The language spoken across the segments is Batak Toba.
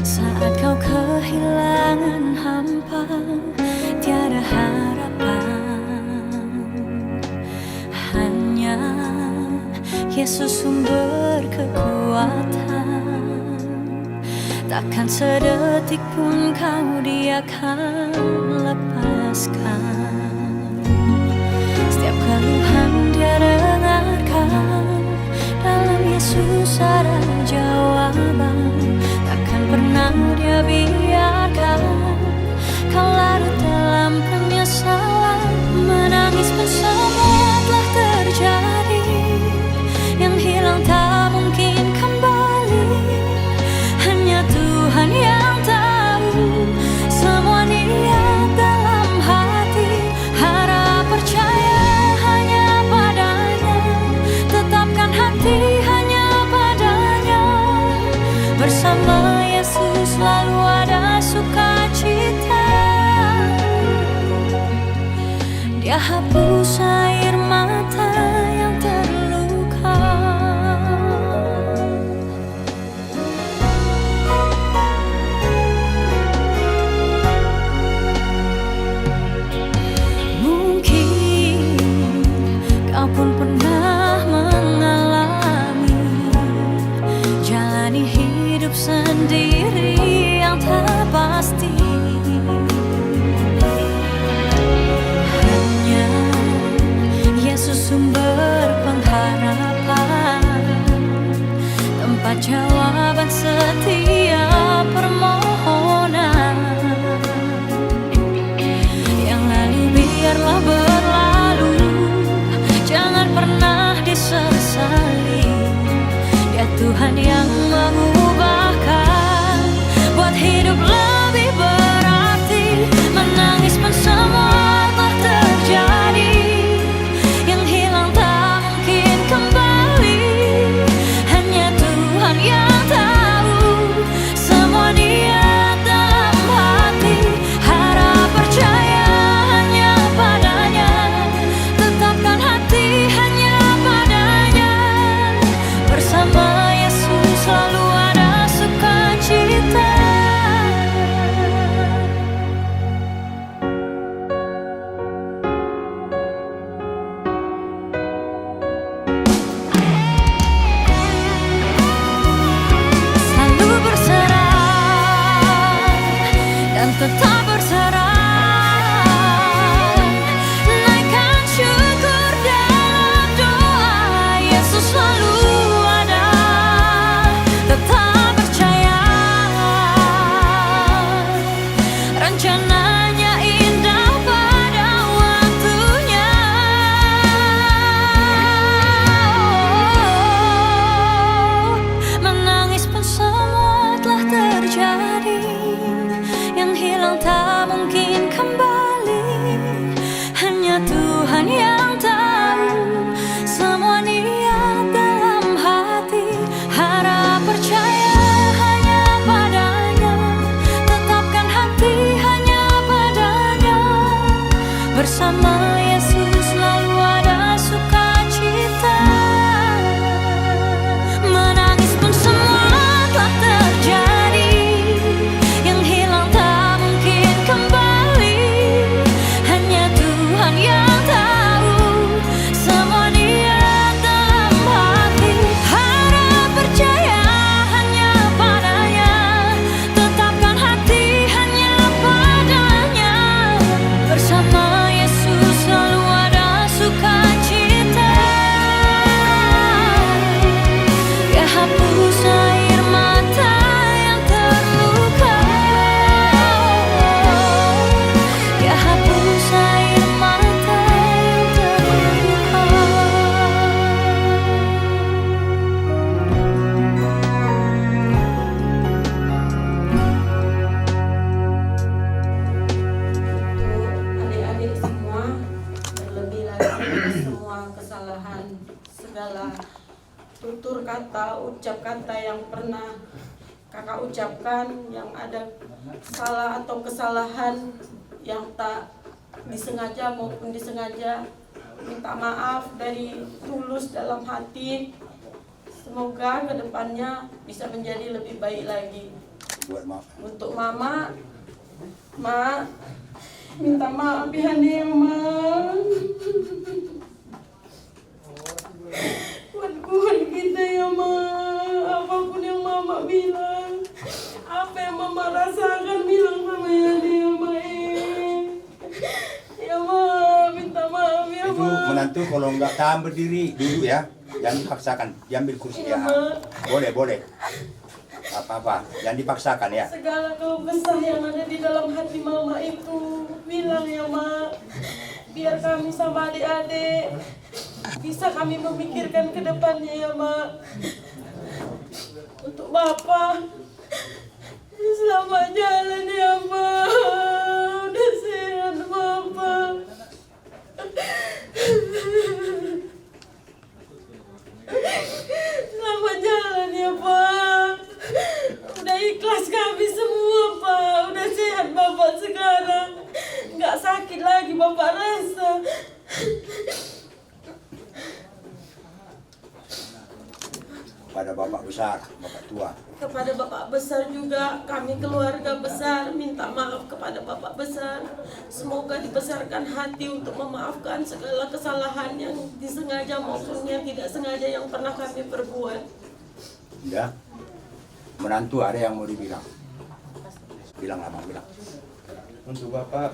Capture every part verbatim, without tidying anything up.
Saat kau kehilangan hampa, tiada harapan, hanya Yesus sumber kekuatan. Takkan sedetik pun kau Dia akan lepaskan. Setiap keluhan Dia dengarkan, dalam Yesus ada jawaban. Takkan pernah Dia biarkan kau larut dalam penyesalan. Menangis pun semua telah terjadi, yang hilang tak mungkin kembali. Hanya Tuhan yang tahu semua niat dalam hati. Harap percaya hanya pada-Nya, tetapkan hati hanya pada-Nya. Bersama Yesus selalu ada sukacita. Dia hapus air mata yang terluka. Mungkin kau pun pernah mengalami, jalani hidup sendiri yang tak pasti. Hanya Yesus sumber pengharapan, tempat jawaban setiap permohonan. Yang lalu biarlah berlalu, jangan pernah disesali. Dia Tuhan yang mengubahkan, buat hidup lebih berarti. Menangis pun semua telah terjadi, yang hilang tak mungkin kembali. Hanya Tuhan yang tahu semua niat dalam hati. Harap percaya hanya pada-Nya, tetapkan hati hanya pada-Nya. Bersama Yesus selalu ada sukacita. Selalu berserah dan tetap berserah. Naikkan syukur dalam doa, Yesus selalu ada. Tetap percaya, rencana-Nya indah pada waktunya. Menangis pun semua telah terjadi, yang hilang tak mungkin kembali. Hanya Tuhan yang tahu semua niat dalam hati. Harap percaya hanya pada-Nya, tetapkan hati hanya pada-Nya. Bersama Yesus selalu ada sukacita. Menangis pun semua telah terjadi, yang hilang tak mungkin kembali. Hanya Tuhan yang tahu semua niat dalam hati. Harap percaya hanya pada-Nya, tetapkan hati hanya pada-Nya. Bersama Yesus selalu ada sukacita. Dia hapus air mata yang terluka. Dia hapus air mata yang terluka. Untuk adik-adik semua, terlebih lagi semua kesalahan, segala tutur kata, ucap kata yang pernah kakak ucapkan, yang ada salah atau kesalahan yang tak disengaja maupun disengaja, minta maaf dari tulus dalam hati. Semoga kedepannya bisa menjadi lebih baik lagi. Buat mama. Untuk mama, ma, minta maaf ya, Mak. Kuat-kuat kita ya, Mak. Apapun yang mama bilang, apa yang mama rasakan, bilang sama Yade ya, Mak, eh. Ya, Mak, minta maaf ya, Mak. Itu menantu kalau nggak tahan berdiri, duduk ya. Jangan dipaksakan, diambil kursi ya. Boleh, boleh. Apa-apa, jangan dipaksakan ya. Segala keluh kesah yang ada di dalam hati mama itu, bilang ya, Mak. Biar kami sama adik-adik bisa kami memikirkan ke depannya ya, Mak. Untuk Bapak, selamat jalan ya, Mak. Udah sehat, Bapak. Selamat jalan ya, Pak. Udah ikhlas kami semua, Pak. Udah sehat Bapak sekarang. Nggak sakit lagi Bapak rasa. Kepada Bapak Besar, Bapak Tua. Kepada Bapak Besar juga, kami keluarga besar minta maaf kepada Bapak Besar. Semoga dibesarkan hati untuk memaafkan segala kesalahan yang disengaja maupun yang tidak sengaja yang pernah kami perbuat. Ya. Menantu, ada yang mau dibilang? Bilang, Abang, bilang. Untuk Bapak,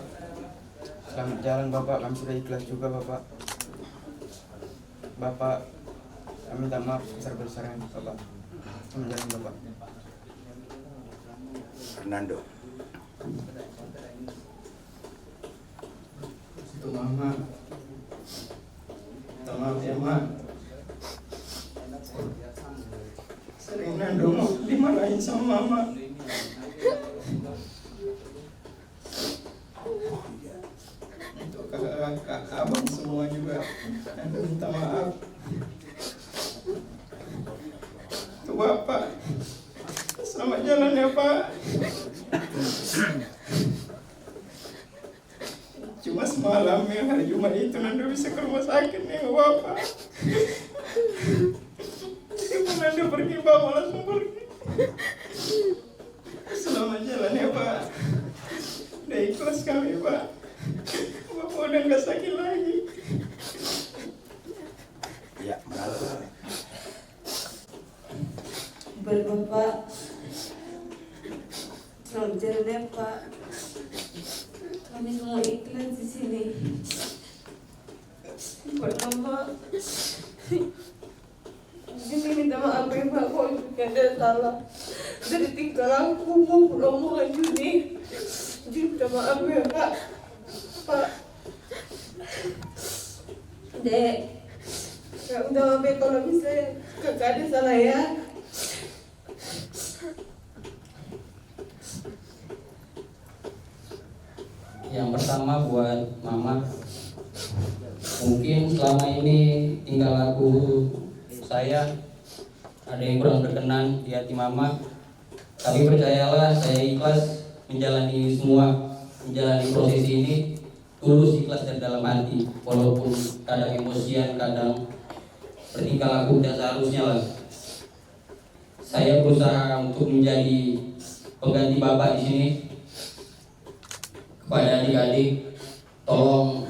selamat jalan, Bapak. Kami sudah ikhlas juga, Bapak. Bapak, kami minta maaf sebesar-besarnya, Bapak. Selamat jalan, Bapak. Fernando. Untuk Mama. Minta maaf ya, Ma. Sering Nando mau dimarahin sama Mama. Untuk kakak-kakak, abang semua juga, aku minta maaf. Untuk Bapak, selamat jalan ya, Pak. Cuma semalam yang hari Jumat itu Nando bisa ke rumah sakit nih, Bapak. Itu Nando pergi, Bapak langsung pergi. Selamat jalan ya, Pak. Udah ikhlas kami, Pak. Bapak udah nggak sakit lagi. Ya, benar. Buat Bapak, selamat jalan ya, Pak. Kami semua ikhlas di sini. Buat Bapak. Jadi minta maaf ya, Pak, kalau ada salah dari tingkah laku maupun omongan Juni. Jadi minta maaf ya, Pak. Pak. Dek. Ya, minta maaf ya kalau misalnya kakak ada salah ya. Yang pertama buat Mama, mungkin selama ini tingkah laku saya ada yang kurang berkenan di hati Mama, tapi percayalah, saya ikhlas menjalani semua, menjalani proses ini, tulus ikhlas dari dalam hati, walaupun kadang emosian, kadang bertingkah laku tidak seharusnya lah. Saya berusaha untuk menjadi pengganti Bapak di sini. Kepada adik-adik, tolong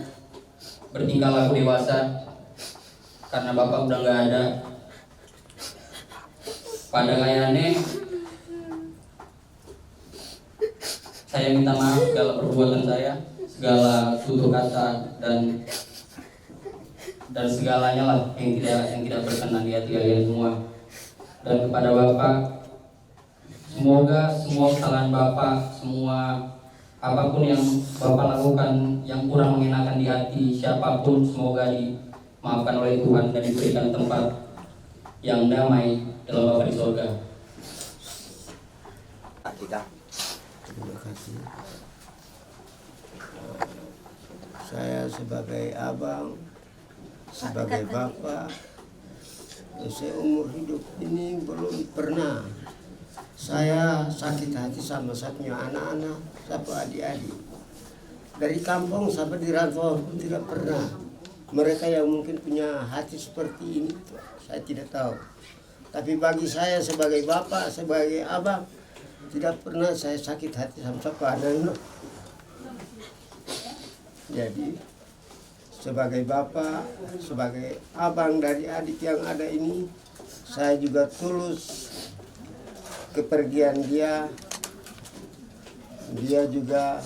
bertingkah laku dewasa, karena Bapak udah nggak ada. Pada layaknya, saya minta maaf segala perbuatan saya, segala tutur kata dan dan segalanya lah yang tidak yang tidak berkenan di hati kalian semua. Dan kepada Bapak, semoga semua kesalahan Bapak, semua apapun yang Bapak lakukan yang kurang mengenakan di hati siapapun, semoga dimaafkan oleh Tuhan dan diberikan tempat yang damai dalam Bapak di surga. Kita. Terima kasih. Saya sebagai abang, sebagai bapak, seumur hidup ini belum pernah saya sakit hati sama saya punya anak-anak, sama adik-adik. Dari kampung sampai di rantau pun tidak pernah. Mereka yang mungkin punya hati seperti ini, saya tidak tahu. Tapi bagi saya sebagai bapak, sebagai abang, Tidak pernah saya sakit hati sama siapa, anak. Jadi, sebagai bapak, sebagai abang dari adik yang ada ini, saya juga tulus kepergian dia. Dia juga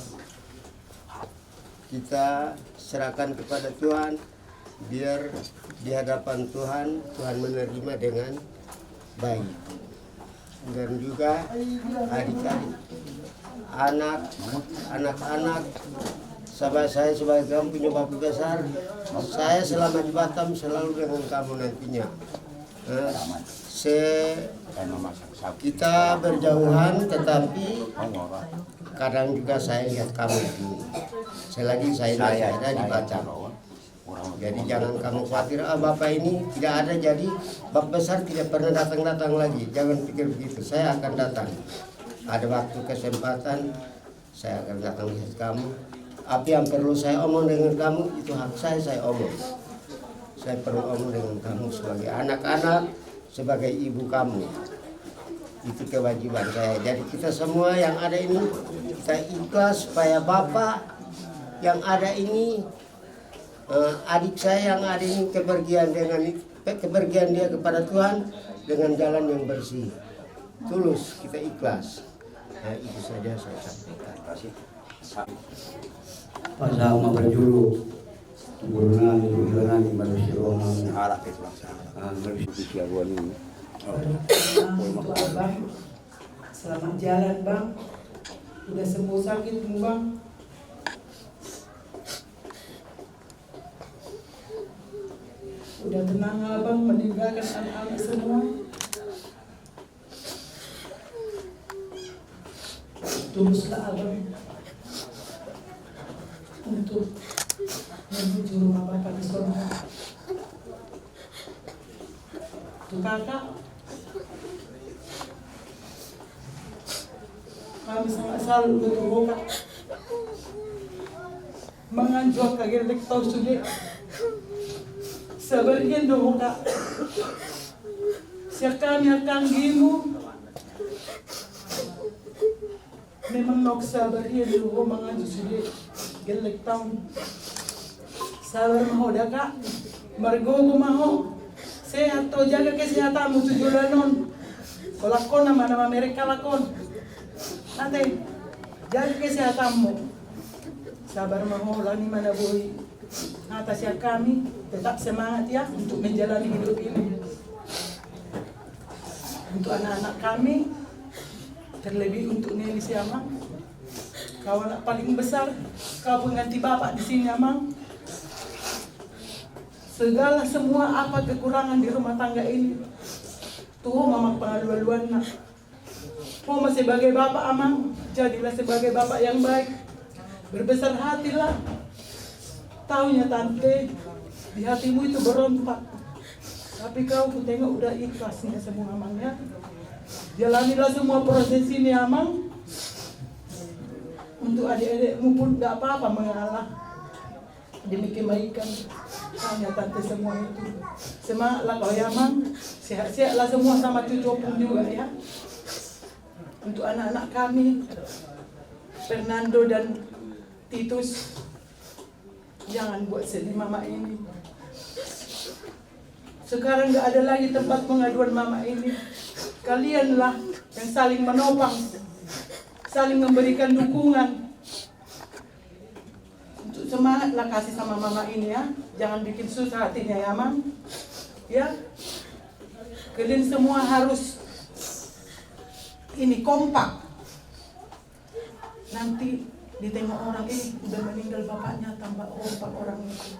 kita serahkan kepada Tuhan, biar di hadapan Tuhan, Tuhan menerima dengan baik. Dan juga adik-adik, anak, anak-anak, sahabat saya sebagai kamu punya bapak besar, saya selama di Batam selalu dengan kamu nantinya. Eh, se-, kita berjauhan, tetapi kadang juga saya lihat kamu di sini. Selagi saya masih ada di Batam. Jadi jangan kamu khawatir, "Ah, Bapak ini tidak ada, jadi Bapak Besar tidak pernah datang-datang lagi." Jangan pikir begitu, saya akan datang. Ada waktu, kesempatan, saya akan datang lihat kamu. Apa yang perlu saya omong dengan kamu, itu hak saya, saya omong. Saya perlu omong dengan kamu sebagai anak-anak, sebagai ibu kamu. Itu kewajiban saya. Jadi kita semua yang ada ini, kita ikhlas supaya Bapak yang ada ini, eh, adik saya yang ada ini kepergian dengan, kepergian dia kepada Tuhan dengan jalan yang bersih. Tulus, kita ikhlas. Nah, itu saja saya sampaikan. Terima kasih. Masa ma parjolo, guru nami, guru nami, manusia rohani. Arak itu, bangsa. Ah, manusia. Di Siabuan ini. Untuk Abang, selamat jalan, Bang. Udah sembuh sakitmu, Bang. Udah tenang, Abang, meninggalkan anak-anak semua. Tuluslah Abang untuk menuju rumah Bapa di sorga. Tu Kakak, kami sangat salut tu ho, Kak. Mangan jo angka gelleng taon sude. Sabar hian do ho, Kak. Sian hami angka anggimu, memang naung sabar hian do ho mangan jo sude gelleng taon. Sabar ma ho da, Kak. Margogo ma ho. Sehat ho, jaga kesehatanmu tu joloan on. Holan ho nama-nama merek halak on. Ate, jaga kesehatanmu. Sabar ma ho, alani ma na boi hata sian hami, tetap semangat ya untuk menjalani hidup ini. Untuk anak-anak kami, terlebih untuk Neni si Amang. Kau anak paling besar, kau pengganti bapak di sini, Amang. Segala semua apa kekurangan di rumah tangga ini, tu ho ma amang pangalualuanna. Ho ma sebagai bapak, Amang, jadilah sebagai bapak yang baik. Berbesar hatilah. Tahu ya, Tante, di hatimu itu berontak. Tapi kau kutengok udah ikhlas ini semua, Amang, ya. Jalanilah semua proses ini, Amang. Untuk adik-adikmu pun nggak apa-apa mengalah demi kebaikan. Tahu ya, Tante, semua itu. Semangatlah kau ya, Amang. Sehat-sehatlah semua sama cucu Opung juga ya. Untuk anak-anak kami, Fernando dan Titus, jangan buat sedih mama ini. Sekarang nggak ada lagi tempat pengaduan mama ini. Kalianlah yang saling menopang, saling memberikan dukungan. Untuk semangatlah kasih sama mama ini ya. Jangan bikin susah hatinya ya, Amang. Ya. Kalian semua harus ini kompak. Nanti ditengok orang, "Eh, udah meninggal bapaknya," tambah kompak orang itu.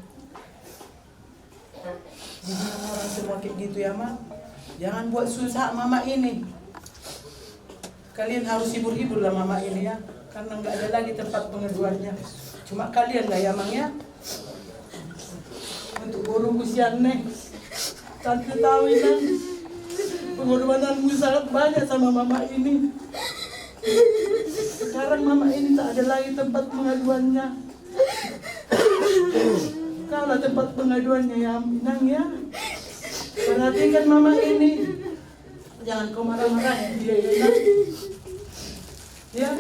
Dibilang orang semua kayak gitu ya, Mak. Jangan buat susah mama ini. Kalian harus hibur-hibur lah mama ini ya, karena nggak ada lagi tempat pengaduannya. Cuma kalian lah ya, Mang ya. Untuk boruku si Anne, Tante tahu, Inang, pengorbananmu sangat banyak sama mama ini. Sekarang mama ini tak ada lagi tempat pengaduannya. Kaulah tempat pengaduannya ya, Inang ya. Perhatikan mama ini. Jangan kau marah-marahi dia ya, Inang. Ya,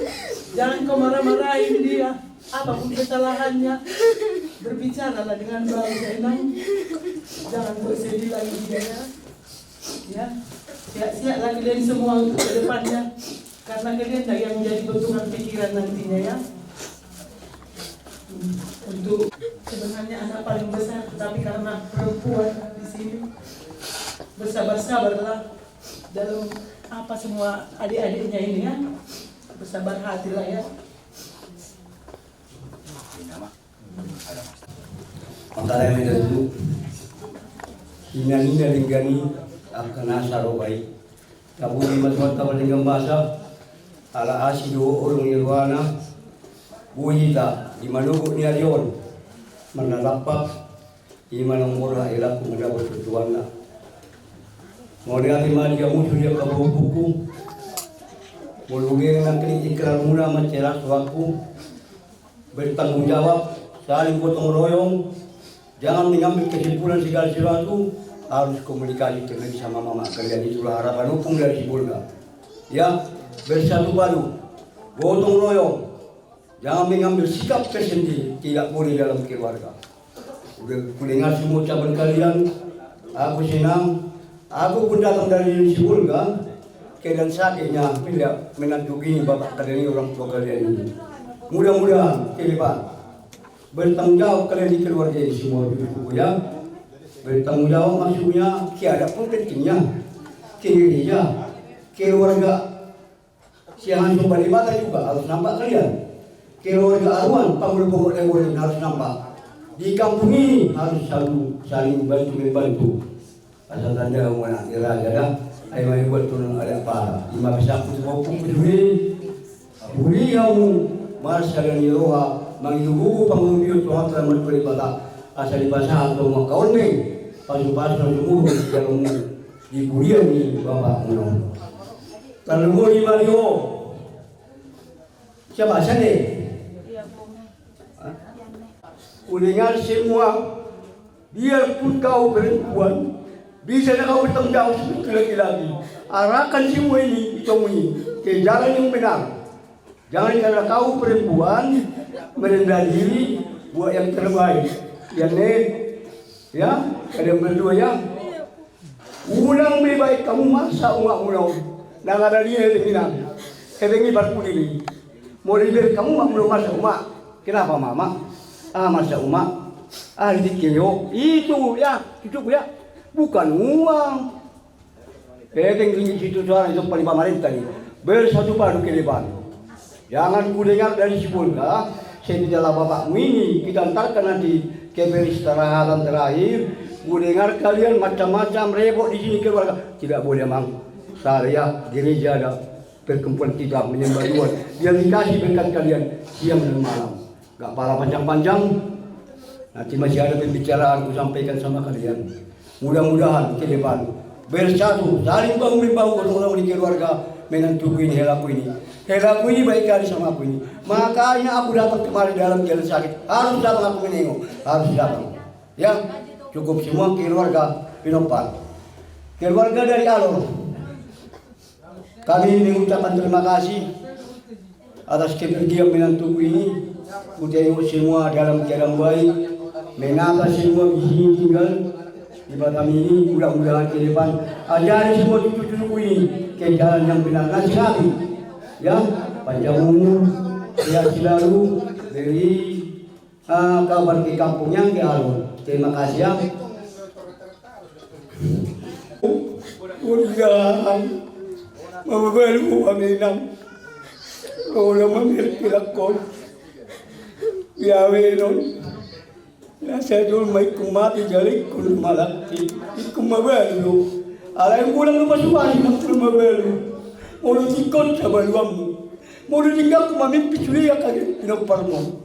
jangan kau marah-marahin dia. Apapun kesalahannya, berbicaralah dengan baik, ya, Inang. Jangan buat sedih lagi dia, ya. Ya, siap-siap lagi dari semua untuk ke depannya. Karena kalian lah yang jadi bertukar pikiran nantinya, ya. Untuk sebenarnya anak paling besar, tetapi karena perempuan di sini, bersabar-sabarlah dalam apa semua adik-adiknya ini, ya. Bersabar hatilah, ya. Mangkatai ma i da tutu. Inang i na denggan i, angka na saroba i. Tapuji ma Tuhanta pardenggan basa, ala asi do holong ni rohana. Boi hita di manogot ni ari on marnatampak. I ma naung borhat helaku mandapot tu Tuhanta. Mauliate ma di hamu sude angka pahompuku. Molo nunga ingkon ikrar muna, mansai las rohangku. Bertanggung jawab, saling gotong royong, jangan mengambil kesimpulan segala sesuatu, harus komunikasi terlebih sama mama kalian, itulah harapan Ompung dari Sibolga. Ya, bersatu padu, gotong royong, jangan mengambil sikap tersendiri, tidak boleh dalam keluarga. Udah kudengar semua ucapan kalian, aku senang. Aku pun datang dari Sibolga, keadaan sakitnya, bila menantu ini, bapak kalian ini, orang tua kalian ini. Mudah-mudahan ke depan bertanggung jawab kalian di keluarga ini semua, cucuku, ya. Bertanggung jawab maksudnya, kiadat pun pentingnya. Ke gereja, keluarga, siahaan somba Debata juga harus nampak kalian. Keluarga aruan, pangulu pokok level harus nampak. Di kampung ini harus satu saling bantu membantu. Asal tanda umana ni raja da, ai mai buat turun ada apa. Ima bisa aku tu kampung kedua. Buli hamu marsaga ni roha, mangihuguhu pangolubion tu Tuhanta Debata. Asal dipasahat tu makaon ni pasu-pasu na sumurung di dalammu, di kuria ni bapakmu. Tarlumobi ma di ho. Siapa? Sande? Hah? Kudengar semua, biarpun kau perempuan, bisa na kau bertanggung jawab seperti laki-laki. Arahkan semua ini, itu ini ke jalan yang benar. Jangan karena kau perempuan merendah diri, buat yang terbaik. Ya, Nek? Ya, kalian berdua, ya. Unang be baen hamu marsak umakmuna on. Nang ada dia hepeng i, nang hepeng i parpudi i. Molo dibaen hamu umakmuna on marsak umak. Kenapa, Mama? Ah, marsak umak. Ah, di tingki ho. Itu, ya, cucuku, ya. Bukan uang. Hepeng ringgit situ soalnya itu paling pamarenta ni. Bersatu padu ke depan. Jangan kudengar dari Sibolga, setelah bapakmu ini kita antarkan nanti ke peristirahatan terakhir, kudengar kalian macam-macam repot di sini keluarga. Tidak boleh, Amang. Saya gereja ada perkumpulan kita menyembah Tuhan. Biar dikasih berkat kalian siang dan malam. Gak pala panjang-panjang. Nanti masih ada pembicaraan ku sampaikan sama kalian. Mudah-mudahan ke depan bersatu, saling bahu membahu, gotong royong di keluarga menantuku ini, helaku ini. Helaku ini baik kali sama aku ini. Makanya aku datang kemari dalam keadaan sakit. Harus datang aku menengok, harus datang. Ya, cukup semua keluarga Pinompar. Keluarga dari Alor. Kami mengucapkan terima kasih atas kepergian menantuku ini. Kutengok semua dalam keadaan baik, menata semua di sini tinggal di Batam ini. Mudah-mudahan ke depan ajari semua cucu-cucuku ini ke jalan yang benar. Nasihati, ya, panjang umur, sehat selalu, beri Ah, kabar di kampung yang di Alor. Terima kasih ya. Udah, mabalu aminang. Kalau mamirpilakon. Ya wenon. Ya saya dulu maikun mati jaliku malakti. Ikun mabalu. Alai bulan lu masuk masuk mabalu. Mau lu tikon sabaluanmu. Mau lu tinggal ku mamimpi sulia kagin pinoparmu.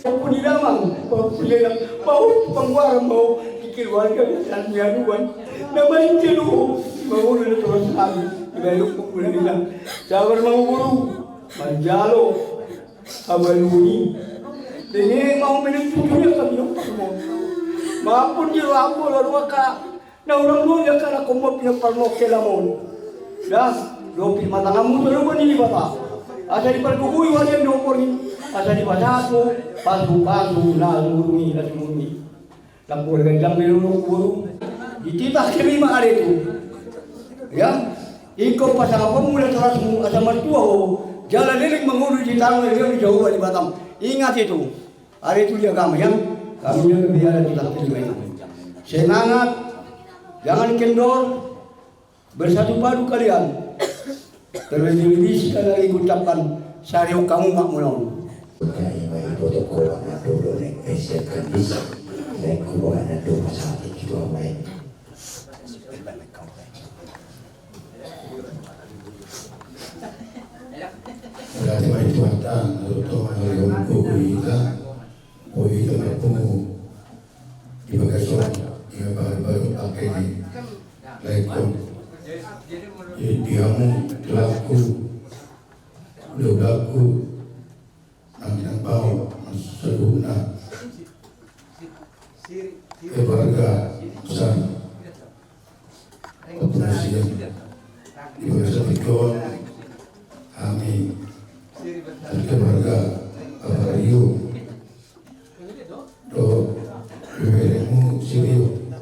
Pudi damang, pudi damang, bau pangguaran bau di keluarga dan nianuan. Nama itu lu, bau udah terus kami, dibayar pukul bilang. Sabar mau guru, manjalo, abaluni. Denge mau menentu juga kami dong parmo. Maupun di lambo lalu maka, na orang lu ya karena komo pinoparmo ke lamon. Dah. Dompit ma tanganmu tu lomo ni Debata. Asa dipargogoi hamu di ombun i, asa dipasahat hamu pasupasu na sumurung i, na sumurung i. Lam keluarga jambe lolo kuburu. Dititah kami ma aretu. Ya. Ingkon pasangaponmu na torasmu asa martua ho. Jala leleng mangolu di tano ni Jahowa Debatam. Ingat itu. Aretu di agama ya. Kami yang biara kita terima itu. Semangat. Jangan kendor. Bersatu padu kalian. Terlebih-lebih sekali lagi ku ucapkan, sareon hamu ma muna on. Kami mai foto ko anak dolo nek S K bis. Nek ko anak dolo sate kita mai. Berarti mai tuatan untuk menghargai kita. Boi hita marpungu di bagasan on, di bagasan on, pake di lae on. Di hamu pelaku, pelaku, nang nang bau, saluhutna. Keluarga besar. Operasi di bagasan tingki on, hami keluarga Bapak Rio do beberemu si Rio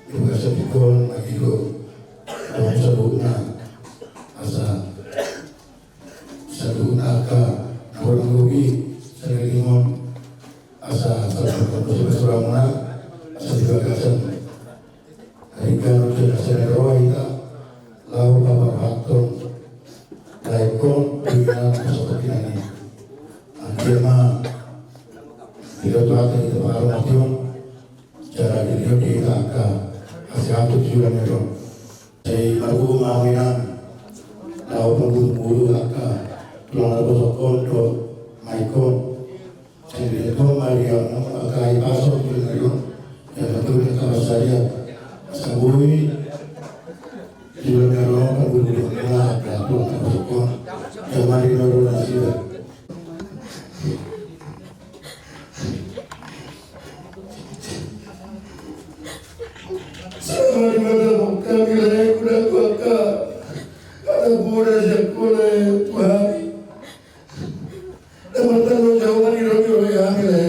di bagasan tingki on, bagi do do saluhutna asa saluhutna angka na hurang lobi saleleng on asa saluhutna asa di bagasan Ari ganup jala sada roha hita laho paparhaton lae on tu inganan na so topinani. Anggiat ma didok Tuhanta hita pangarahutna on jala dilehon di hita angka hasehaton tu joloan ni ari on. Sai margogo ma hami nang laho pangguruhon angka tulang na bosok on dohot maik on. Sai dilehon ma di hamu angka hahipason tu joloan ni ari on. Jala tutu angka pansarian asa boi tu joloan ni ari on pangguruhon muna angka tulang na bosok on. Jala ma di na ro nasida. Sama di mata kami lae, udah tua ka. Ada bodas yang kule Tuhan. Dapat tanggung jawab di roti roti hamil ya.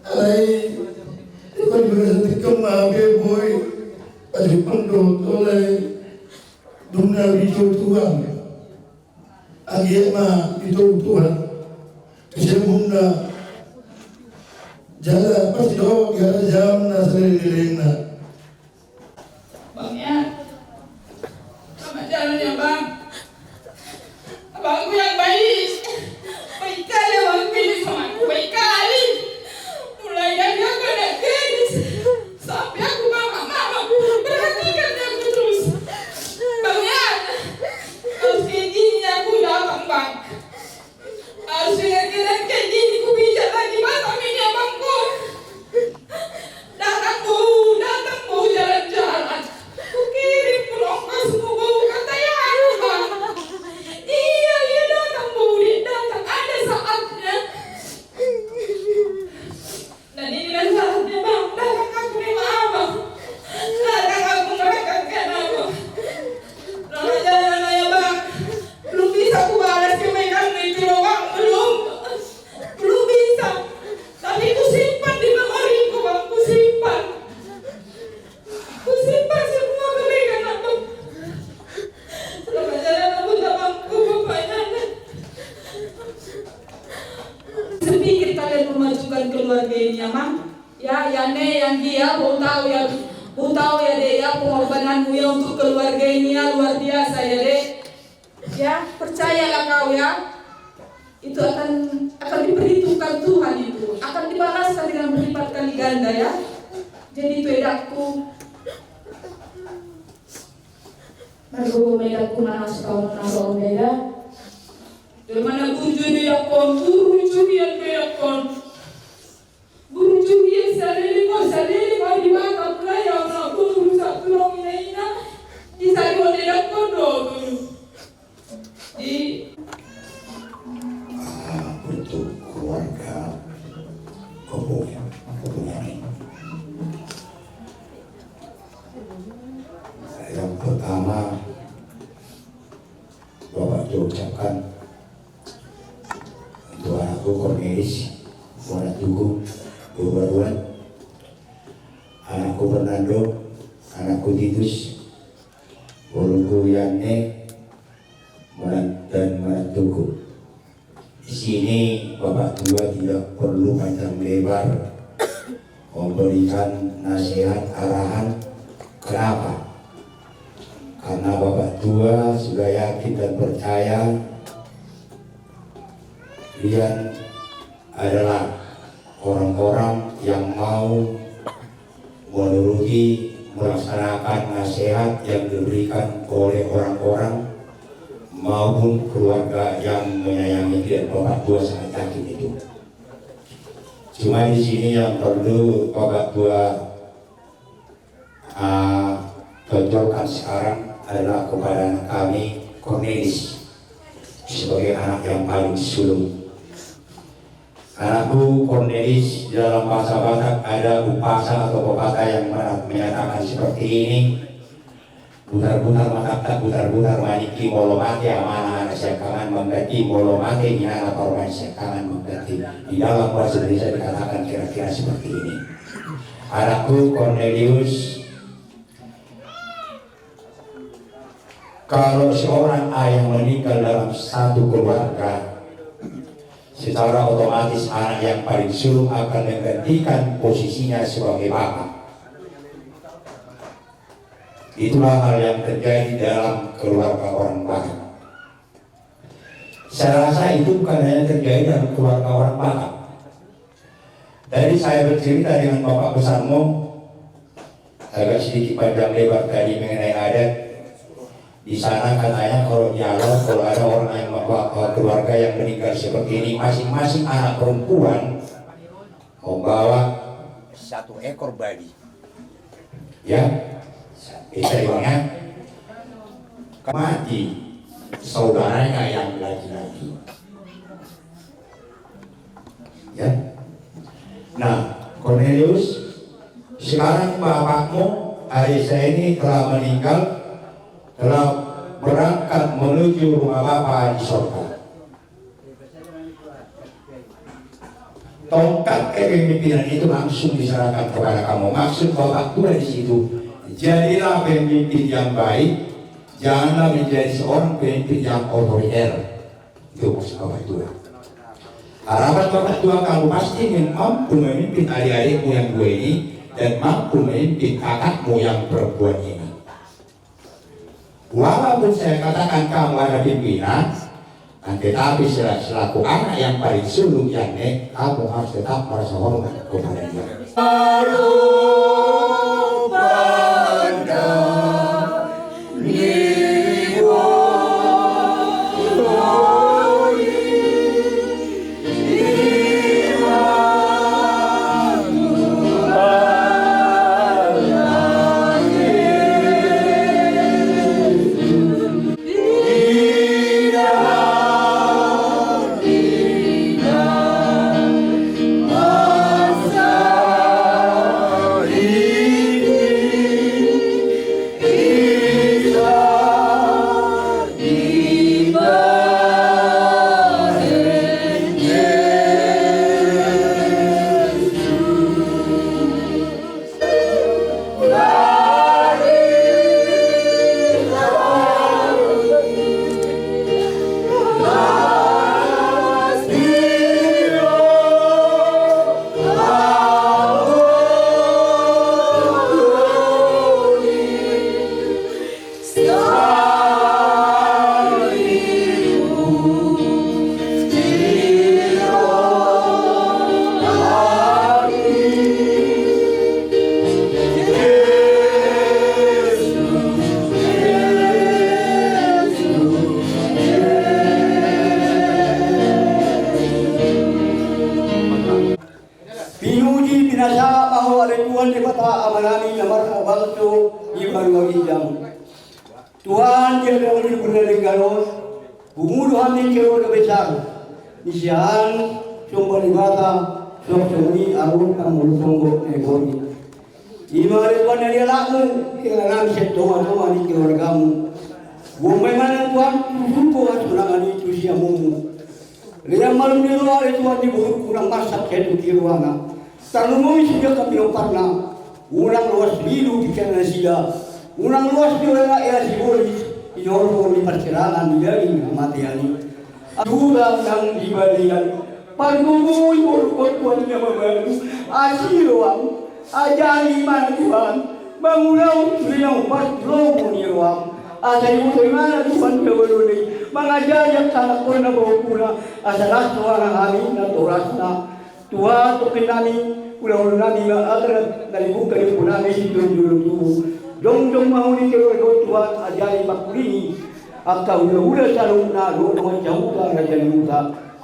Alai, itu juga setikam maaf ya boy. Pasti pun doto lai. Dungna di Tuhan. Anggiat ma di Tuhan. Bisa bunda. Jala pasti dohot di hata jamna saleleng-lelengna. Bang ya. Selamat jalan ya, Bang. Abangku yang baik. Baik kali abangku ini sama aku. Baik kali. Mulai dari aku anak gadis sampai aku mama, mama. Perhatikan aku terus. Bang ya. Harus kayak gini aku datang, Bang. Harus dengan keadaan kayak gini, ku bijak lagi mata ini abangku. Datang bou, datang bou jalan-jalan. Ku kirim pun ongkos ku bou kata ya anu bang. Iya, iya datang bou, dia datang ada saatnya. Dan inilah saatnya bang, datang aku nengok abang. Datang aku meragakan abang. Lama jalan ya bang. Belum bisa ku balas kebaikan itu loh bang, belum. Belum bisa. Tapi ku simpan di memoriku bang, ku simpan. Ku simpan semua kebaikan abang. Selamat jalan abang, abang. Ku bapaknya. Sepikir kalian memajukan keluarga ini, Amang? Ya, ya, ne, yang dia, bau tahu ya, bau tahu ya, Dek, ya, pengorbananmu ya untuk keluarga ini ya, luar biasa ya, Dek. Ya, percayalah kau ya, itu akan, akan diperhitungkan Tuhan itu, akan dibalaskan dengan berlipat kali ganda ya. Jadi itu edakku. Margogo ma edakku manang sitaon na roa on da. Jolma na burju do edakkon, burju hian do edakkon. Burju hian saleleng on, saleleng on di mata mulai au na burju saat tulang ina ina. Di sari on edakkon do. Di. Ah, untuk keluarga. Kopo, kopo. Yang pertama, Kan, untuk anakku Cornelis, Muara Tugu, Bobaruan, anakku Fernando, anakku Titus, boruku Yanne, Muara, dan Muara Tugu. Di sini Bapak Tua tidak perlu panjang lebar memberikan nasihat arahan. Kenapa? Karena Bapak Tua sudah yakin dan percaya kalian adalah orang-orang yang mau menuruti, melaksanakan nasihat yang diberikan oleh orang-orang maupun keluarga yang menyayangi dan Bapak Tua sangat yakin itu. Cuma di sini yang perlu Bapak Tua, ah, tonjolkan sekarang adalah kepada anak kami, Cornelis, sebagai anak yang paling sulung. Anakku Cornelis, di dalam bahasa Batak ada umpasa atau pepatah yang mena-, menyatakan seperti ini, "Butar-butar ma taktak, butar-butar ma ningki, molo mate amana na siangkangan mangganti, molo mate inana parumaen siangkangan mangganti." Di dalam bahasa Indonesia dikatakan kira-kira seperti ini. Anakku Cornelius, kalau seorang ayah meninggal dalam satu keluarga, secara otomatis anak yang paling sulung akan menggantikan posisinya sebagai bapak. Itulah hal yang terjadi dalam keluarga orang Batak. Saya rasa itu bukan hanya terjadi dalam keluarga orang Batak. Tadi saya bercerita dengan bapak besarmu, agak sedikit panjang lebar tadi mengenai adat. Di sana katanya kalau di Alau, kalau ada orang yang membawa keluarga yang meninggal seperti ini, masing-masing anak perempuan membawa satu ekor babi. Ya, bisa diingat. Mati saudaranya yang laki-laki. Ya. Nah, Cornelius, sekarang bapakmu, ayah saya ini telah meninggal, telah berangkat menuju rumah Bapa di sorga. Tongkat kepemimpinan itu langsung diserahkan kepada kamu. Maksud Bapak Tua di situ, jadilah pemimpin yang baik, janganlah menjadi seorang pemimpin yang otoriter. Itu maksud Bapak Tua. Harapan Bapak Tua, kamu pasti mampu memimpin adik-adikmu yang dua ini dan mampu memimpin kakakmu yang perempuan ini. Walaupun saya katakan kamu ada pimpinan, nah, tetapi sel-, selaku anak yang paling sulung, Yanne, kamu harus tetap merasa hormat kepada dia. Pinuji, pinasahat ma Ho ale Tuhan Debata Amanami na marhabangso di banua ginjang. Tuhan, di hadapan-Mu na pardenggan on, pungu do hami keluarga besar ni sian Somba Debata, suang songon i aruhut pangolu tonggo na iboli. I ma ale Tuhan na nialap-Mu di hita nami sian tonga-tonga ni keluarga-Mu. Gomai ma Tuhan, tu surgo, asu na ngani tu siamunmu. Lean ma lum ni roha ale Tuhan di borungku, unang marsak hea tu rohana. Tarlumobi sude angka pinomparna, unang loas lilu pingkiran nasida. Unang loas do hea sibolis di horbo ni parsirangan di daging hamatean i. Tuhan nang di balian, pargogoi borungkon Tuhan na mamanu. Asi roham, ajari ma Tuhan mangulahon sude na umpas lomo ni roham. Asa diboto ibana Tuhan jabolon i mangajari angka anakkon na pahompu na, asa las rohana hami natorasna. Tuhan, tongkin nami, ulaon nami ma angka na dibuka ni ompu nami sijolojolo tubu. Jongjong ma hami keluarga on Tuhan, ajari pangkulingi angka hulahula saluhutna dohot dongan sahuta raja ni huta.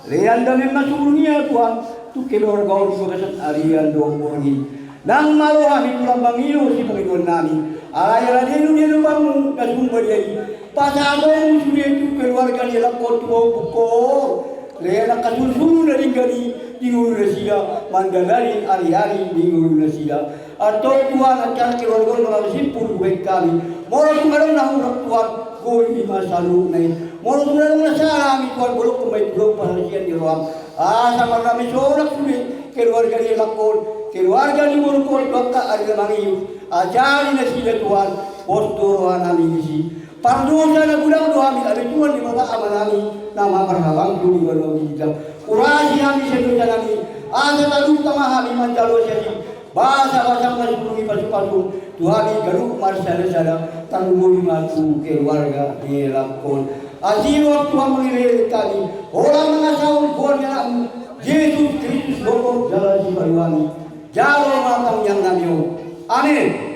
Lean damem ma suhut dunia Tuhan tu keluarga on di bagasan arian dohot borngin. Nang malo hami tulang bangilo sipangidoan nami. Alai ala denu dia do bamu na sumba dia i. Pasahatonmu sude tu keluarga ni anakkon tu pahompu on. Lean angka sulusulu na denggan i di ngolu nasida mandalani ariari di ngolu nasida. Antong Tuhan, angka keluarga on na marsimpul hubaen hami. Molo tung adong na hurang Tuhan, gohi ma saluhutna i. Molo tung adong na sala hami Tuhan, bolongkon ma i tu dolok parasian ni roham. Asa marnami sonak sude keluarga ni anakkon, keluarga ni borungkon tu angka ari na mangihut. Ajari nasida Tuhan, pos do roha nami disi. Pardosa na godang do hami, ale Tuhan Debata Ama nami na marhabangku di banua ginjang. Urasi hami sian dosa nami, asa tadok ma hami manjalo sian i. Basabasam na sumurung i pasupasum tu hami ganup marsadasada, tarlumobi ma tu keluarga ni anakkon. Asi roham Tuhan mangelekelehon hami, holan mangasahon goar ni Anakmu Jesus Kristus, Gokhon jala Sipalua nami. Jalo ma tangiang nami on. Amen.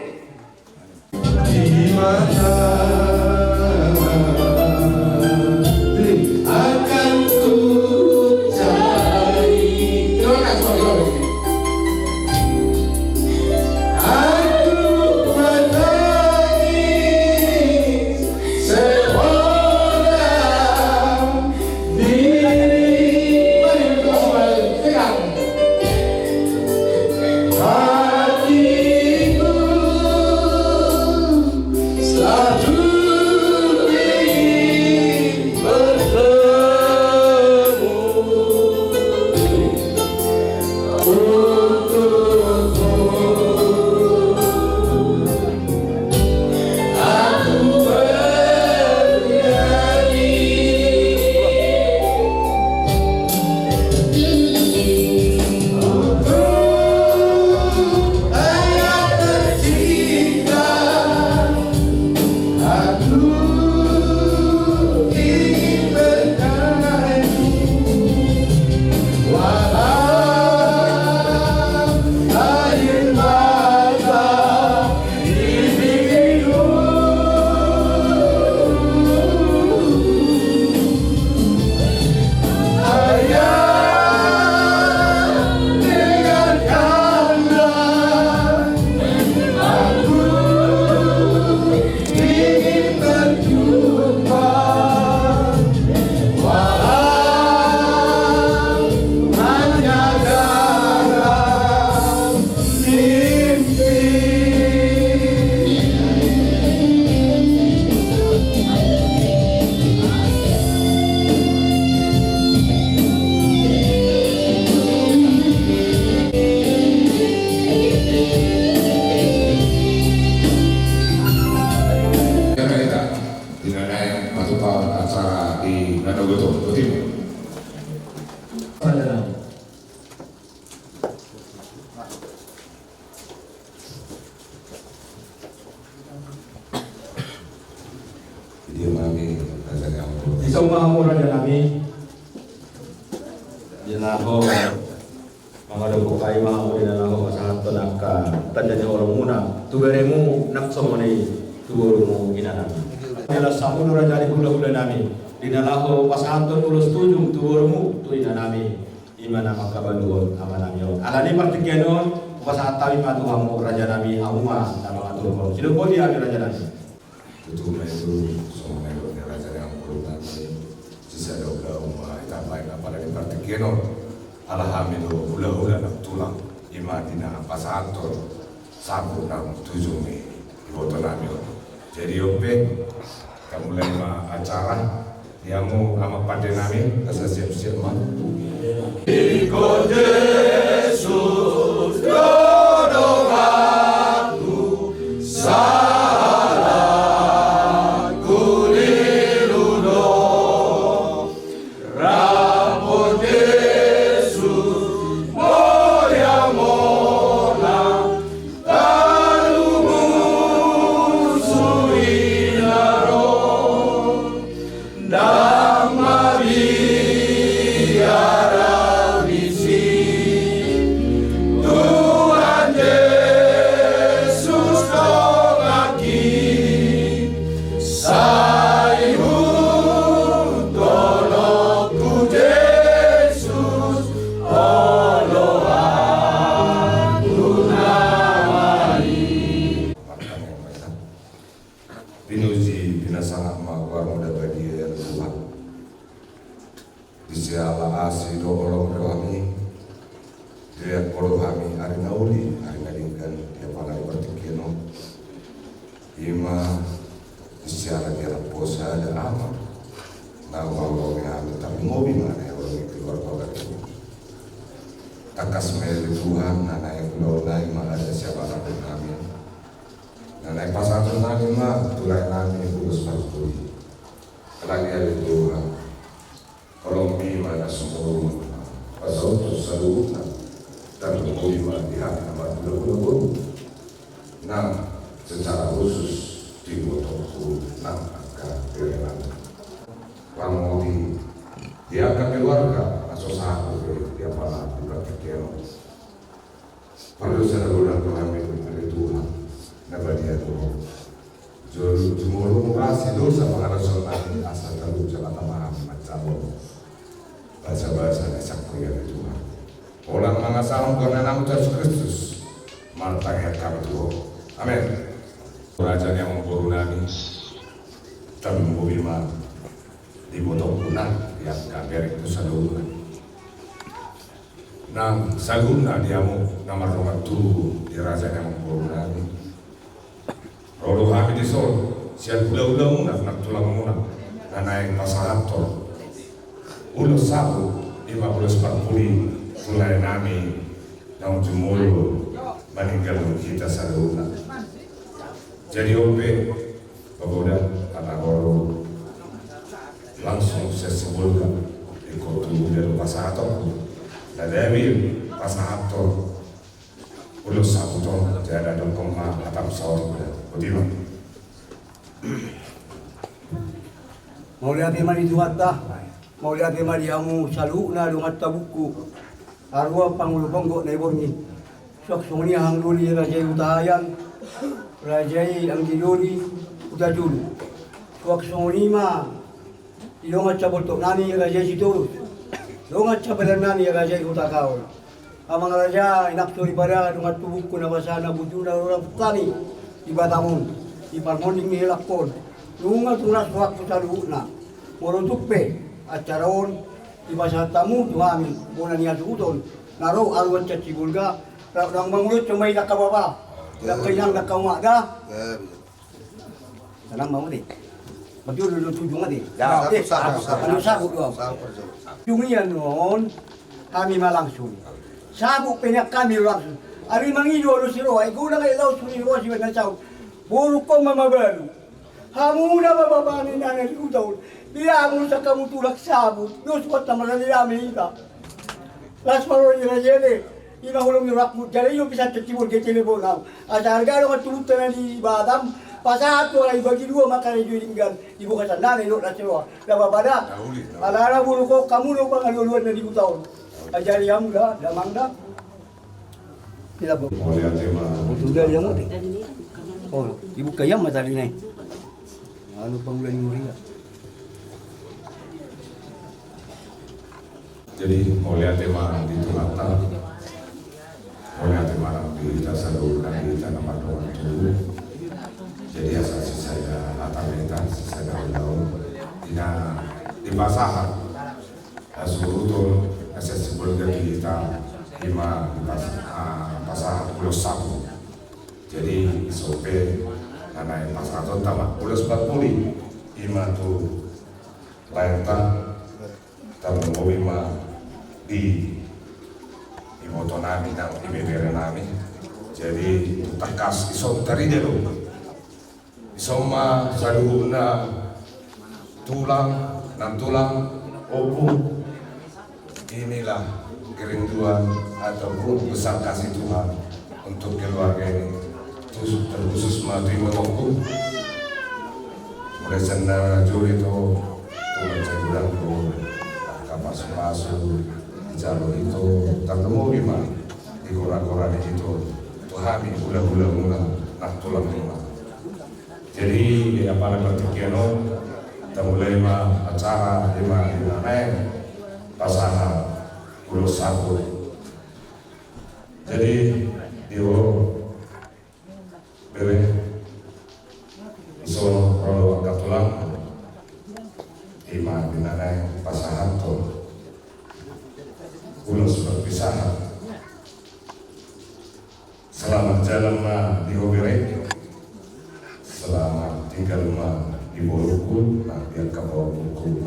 Di na naeng patupaon acara di na naeng botima. Di dia ma hami, raja ni amang. Di son ma hamu, raja nami. Di na laho mangadopi, i ma hamu di na laho pasahathon angka tanda ni holongmuna tu beremu nang songon i tu borumu, ina nami. Di las hamu do, raja ni hulahula nami, di na laho pasahathon ulos tujung tu borumu, tu ina nami. I ma na mangkabaluhon ama nami on. Alani partingkian on, hupasahat hami ma tu hamu, raja nami, hamu ma na mangaturhon. Sidok boti hami, raja nami. Tutu ma i, songon na nidok ni raja ni amang boru nami, sisada ulaon ma i, tambai na pala di partingkian on. Ala hami do hulahula nang tulang, i ma di na pasahathon sambut nang tujung ni iboto nami on. Jadi on pe, Tamulai ma acara. Di hamu amang pande nami, asa siap-siap ma. Ingkon Jesus do donganku, salangku lilu do. Rapot Jesus, mauliate ma, tolu musu i na ro. Ndang mabiar au disi, Tuhan Jesus donganki, sai hutonoku Jesus, oloanku nama i. Pinuji, pinasangap ma goarmu na badia, ya Tuhan. Di siala asi do holong ni rohaMi, dilean Ho do hami ari na uli, ari na denggan, di apala ni partingkian on. Ima di siala dialap posa da Ama, na huhaholongi hami, tarlumobi ma na huhaholongi keluarga baru. Tangkas ma i ale Tuhan, na naeng ulaon nami ma ada siapa nami. Na naeng pasahaton nami ma tu lae nami ulos parpudi. Alani i ale Tuhan, holongMi ma na sumurung pasahathon saluhutna, tarlumobi ma di hami na marhulahula boru, nang secara khusus di ibotongku nang angka bere nami. Tarlumobi di angka keluarga na so sahat dope di apala ni partingkian on. Pardosa na godang do hami ale Tuhan, na badia do Ho. Jumolo murasi dosa pangalaosion nami, asa talu jala tama hami manjalo basabasa na sangkurian ni Tuhan. Holan mangasahon goarna Tuhan Jesus Kristus, martangiang hami tu Ho. Amen. Raja ni amangboru nami, tarlumobi ma di ibotongku nang di angka berengku saluhutna. Nang saluhutna di hamu na mardongan tubu di raja ni amangboru nami. Ro do hami dison sian hulahula muna nang tulang muna na naeng pasahathon ulos sapu, ima ulos parpudi tu lae nami naung jumolo maninggalhon hita saluhutna. Jadi on pe, paboda, ala ro langsung sian Sibolga, ingkon tu dia do pasahaton. Ndada be pasahaton ulos sapu on, jala dokkon ma hata saor da. Boti ma. Mauliate ma di Tuhanta. Mauliate ma di hamu saluhutna dongan tabungku. Arua pangulu ponggo na i borngin. Suang songon i hanggoli raja i Hutahaean, raja i anggi doli Hutajulu. Suang songon i ma di dongan saboltok nami raja i Sitorus, dongan sabadan nami raja i Hutakaol. Amang raja, inang soripada, dongan tubungku na basa na bujur na rorap hami di Batam on, di parmonding ni helangkon. Nunga tunas rohangku saluhutna. Molo tung pe acara on dipasahat hamu tu hami bona ni hasuhuton na ro aruan sian Sibolga, rap nang mangulon cuma i dangka bapa, dangka inang, dangka umak da. Tenang mau deh. Bagi udah tujuh mati. Anu sabu do. Jungian on hami ma langsung. Sabu pe nian hami langsung. Ari mangido do si roha, i godang ai laos suri roha si bana saut. Boru ko mama baru. Hamu na baba bani nana di huta on. Dia hamu sakamu tulak sabu. Dos buat tamara dia me ita. Las paro di raja de. Ima holong ni rohangku jala i do pisan tu Sibolga telepon au. Asa arga do mantubunta na di Batam. Pasahat tu alai bagi dua ma karejo i denggan. Di bogasan nana i do las roha. Daba pada. Ala ala boru ko hamu do pangalualuan na di huta on. Ajari hamu da damang da. Tidak bang. Mauliate ma. Sudah dia mau. Oh, dibuka ia mata di nai. Anu pangula di muria. Jadi mauliate ma di Tuhanta. Mauliate ma di hita saluhutna di hita na mardongan tubu. Jadi asa sisada hata hita, sisada ulaon, ina dipasahat hasuhuton na sian Sibolga tu hita, ima dipas- ah, pasahat ulos sapu. Jadi ison pe na naeng pasahatonta ma ulos parpudi. Ima tu lae ta, tarlumobi ma di iboto nami nang ibebere nami. Jadi tangkas dison tarida do. Dison ma saluhutna tulang, nantulang, ompu. Inilah kerinduan ataupun besar kasih Tuhan untuk keluarga ini. Terkhusus ma tu ibotongku. Mulai sian na jolo i tu, tu mansai godang do angka pasupasu, jalo i tu, tarlumobi ma di goragoran i tu, tu hami hulahula muna, nantulang muna. Jadi, apala partingkian on, tamulai ma acara, ima, ima naeng pasahat ulos saput. Jadi, di ho bere, dison ro do angka tulang, ima, ima naeng pasahathon ulos perpisahan. Selamat jalan ma di ho bere. Selamat tinggal ma di borungku, nang di angka borungku.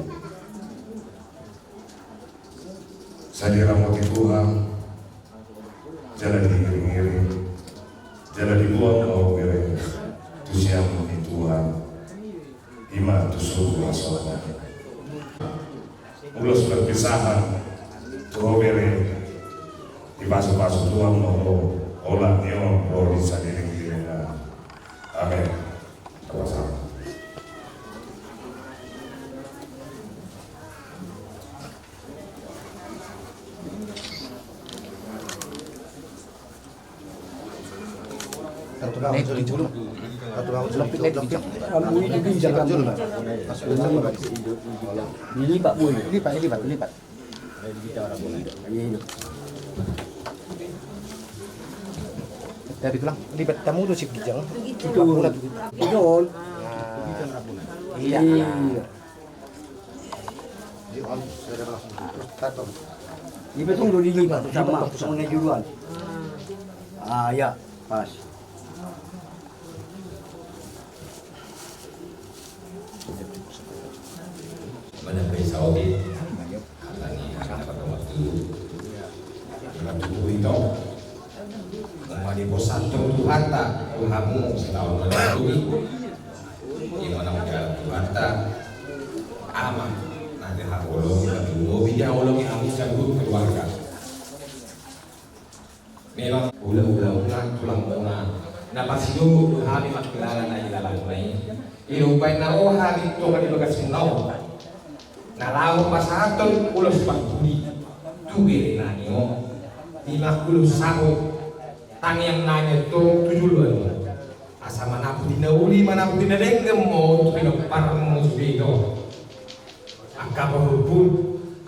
Sai diramoti Tuhan, jala diiring-iring, jala diboan ma ho bere tu siamun ni Tuhan. Ima tu surgo hasona. Ulos perpisahan tu ho bere, dipasupasu Tuhan ma ho, olat ni on ro di sairing-iringan. Amen. Sama-sama. Lipat, boy. Lipat, lipat, lipat. Tapi tulang, lipat tamu tu si Kijang. Itu. Itu. Nah. Iya. Iya. Iba tu udah dilipat sama, sama juluan. Ah, ya, pas. Mana bisa oke? Hata ni hata pada waktu. Lima tubuh itu. Mani bosan tu Tuhanta, tu hamu setaon na tuli. Ima na hujalo Tuhanta, ama na di haholongi, na tubu, bini haholongi hamu saluhut keluarga. Memang hulahula muna, tulang muna, na parsidohot do hami mangkilala na ilalamuna i. Ilo umbaen na ro hami tonga di bagasmuna on. Na laho pasahathon ulos pangkuri tu bere nami on, ima ulos saput. Tangiang nami tu joloan on, asa manaputi na uli, manaputi na denggan ma on tu pinomparmu sude i. Angka pahompu,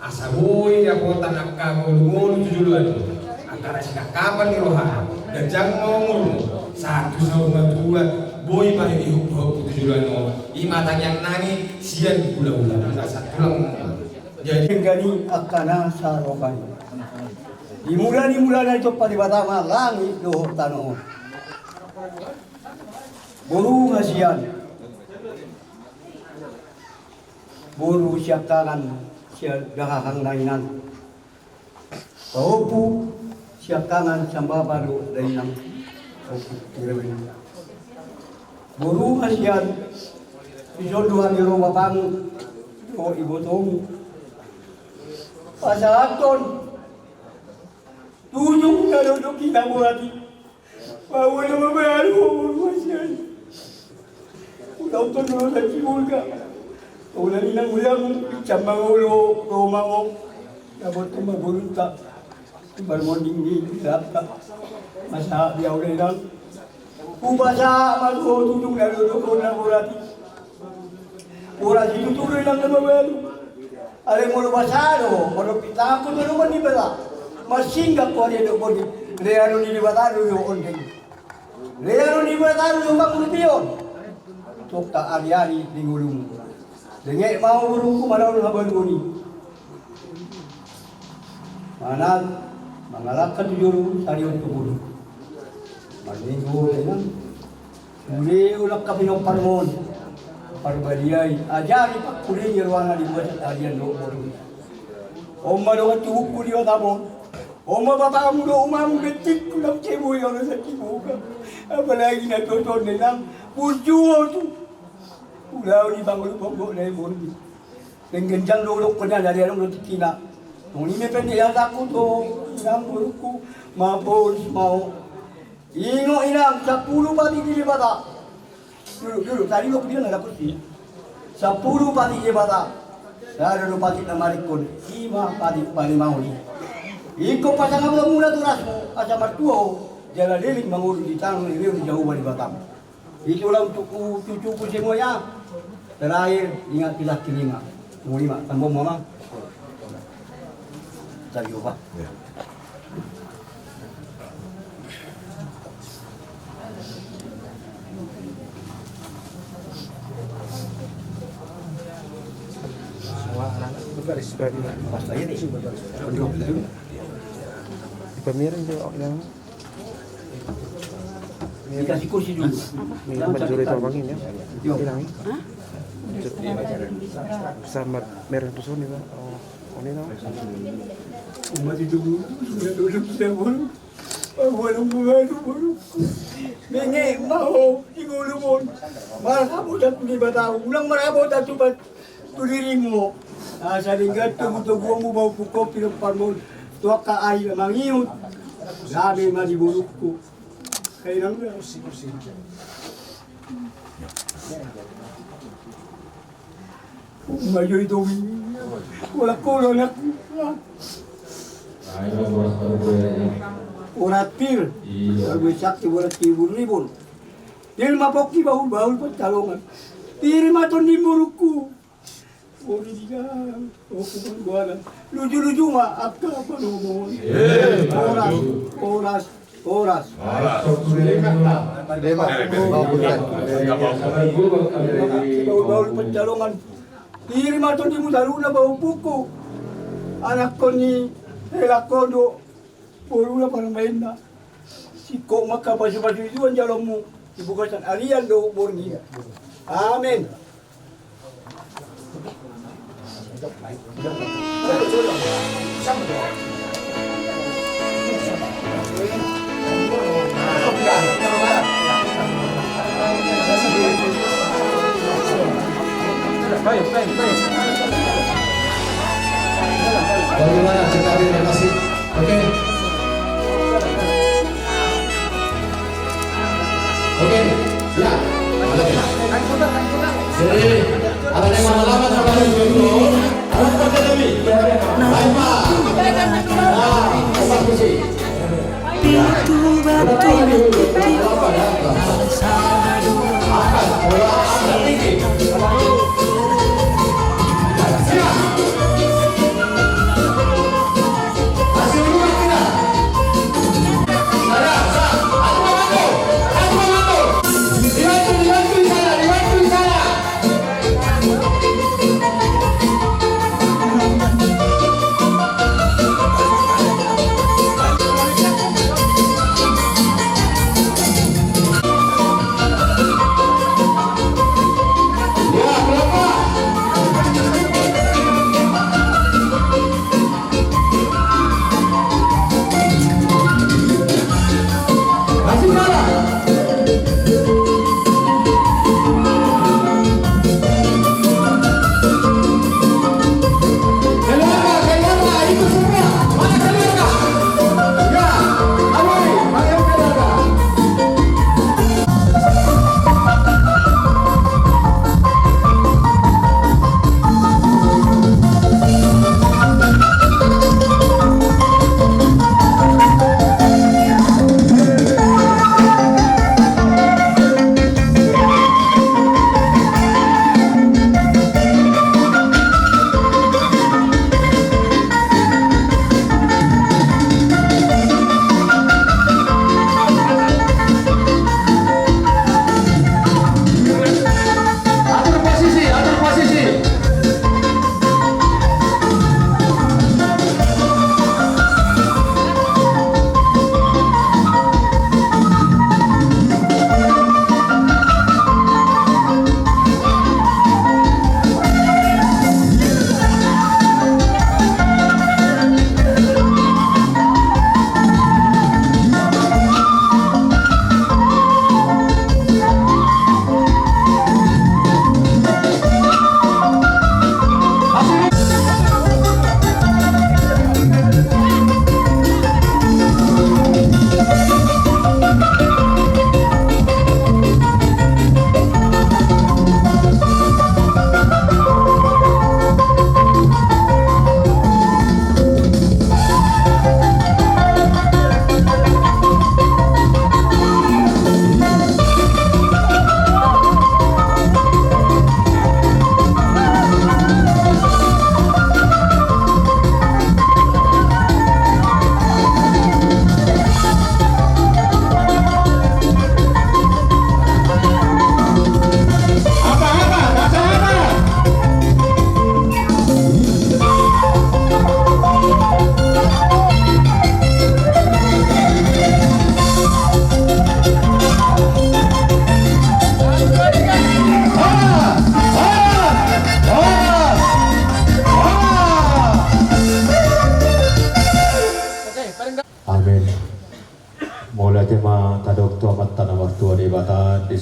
asa boi dapotan angka ngolu-ngolu tu joloan on. Angka na sinangkapan ni rohana, ganjang ma umurmu, sahat tu saur matua, boi ma hami pahompu tu joloan on. Ima tangiang nami sian hulahula muna, sahat tulang muna. Jadi, denggan i angka na saroha i. Di mula ni mulana ditompa Debata ma langit dohot tano on. Boru hasian, boru siangkangan, sian dahahang dainang. Pahompu siangkangan, sian bapa dohot dainang. Pahompu, boru hasian, dison do hami ro bapamu dohot ibotomu pasahathon tujung na dodok i na borat i. Paboa na mabalu ho boru hasian. Ulaonton do na sibulga. Ulaon ni na ulamu, jam mangolu ro mangolu. Dapotan ma borunta. Barmonding di dapotan. Masa dia udah hilang. Hupasahat ma tu ho tujung na dodok on na borat i. Borat situtu do inang na mabalu. Alai molo pasahat do ho, molo pitangkon do dohot ni bala. Masinggap ho ari dohot borngin. Leanon ni Debata do i ondeng. Leanon ni Debata do i pangurpion. Tokta ari-ari di ngolum. Denget ma ho borungku manaon habaluon i. Manat, mangalangka tu jolo, sarion tu boru. Marminggu, ya kan? Sude ulak ka pinomparmon. Parbadiai, ajari pangkulingi rohana di bagasan arian dohot borngin. On ma dongan tubungku di Batam on. On ma bapamu dohot umamu, bentingku, naung tebo i olo satiboga. Apalagi na tuatua on, inang, burju ho tu ulaon i, mangolu ponggo na i borngin. Denggan jang do dohonon na, dari adong do tingkina. Songon i ma pe na iasahon tu ho, inang, borungku, maporis ma ho. Ingot, inang, sampulu patik ni Debata. Dulu, dulu, tadi gok bilang ada kursi. Sampulu patik ni Debata. Sada do patik na maringkot, i ma patik parimaon i. Ingkon pasangaphon muna tu rasmu, asa martua ho, jala leleng mangolu di tano ni leleng ni Jahowa Debatam. Itulah untukku, cucuku semuanya. Terakhir, ingat kilat kilima. Muli ma, tambah mama. Tadi apa? Ya. Semua anak berbaris. Pas aja nih. Di pameran dia yang Dikasih kursi dulu. Ini manjuri tolong ini ya. Yo. Hilang. Hah? Sama merah tu sini, Pak. Oh, ini no. Umat itu dulu, sudah dulu, sudah dulu. Baru, baru, baru. Nenge mau di gulu pun. Malah kamu dah pergi batau. Ulang marabo tak cepat. Tu dirimu. Asa denggan togutogumu, bau pukopi lomparmu. Tu angka ai mangihut. Dame ma di borungku. Kainang da. Majo itu. Ora kolo nak. Ora pir. Ora gue sakti, ora tibur libur. Pir ma pongki, bahul-bahul pansalongan. Pir ma tondi borungku. Ori di dalam, oh, bukan buana. Luju-luju ma angka panomo. Horas, horas, horas. Baul-baul pansalongan. Pir ma tondi borungku, bau puku. Anakkon ni hela kondo. Boruna parmainna. Singkop ma angka pasupasu i Tuhan jaloonmu di bagasan arian dohot borngin. Amen. Bagaimana, Cik Ade, terima kasih. Oke. Oke. Ya. Oke. Jadi, ada yang lama-lama sama ini. Apa kata kami? Baik, Pak. Nah, terima kasih. Pitu batu na titi.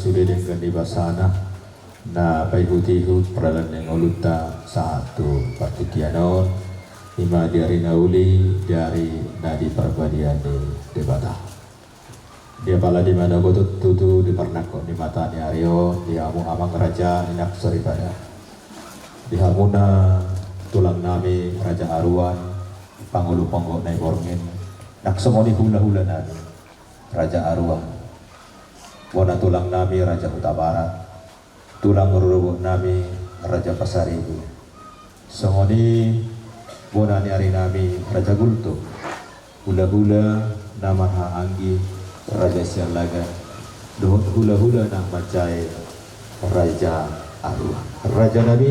Sude denggan ni basana na paihutihut pardalanan ni ngolunta sahat tu partingkian on, ima di ari na uli, di ari na diparbadiai ni Debata. Di apala di manogot tutu di parnangkok ni mata ni ari on, di hamu amang raja, inang soripada, di hamuna tulang nami Raja Aruan, pangulu ponggo na i borngin, nang songon i hulahula nami Raja Aruan, bona tulang nami Raja Hutabarat, tulang rorobot nami Raja Pasaribu, songon i bona ni ari nami Raja Gultom, hulahula na marhahaanggi Raja Siallagan, dohot hulahula na manjae Raja Aruan. Raja nami,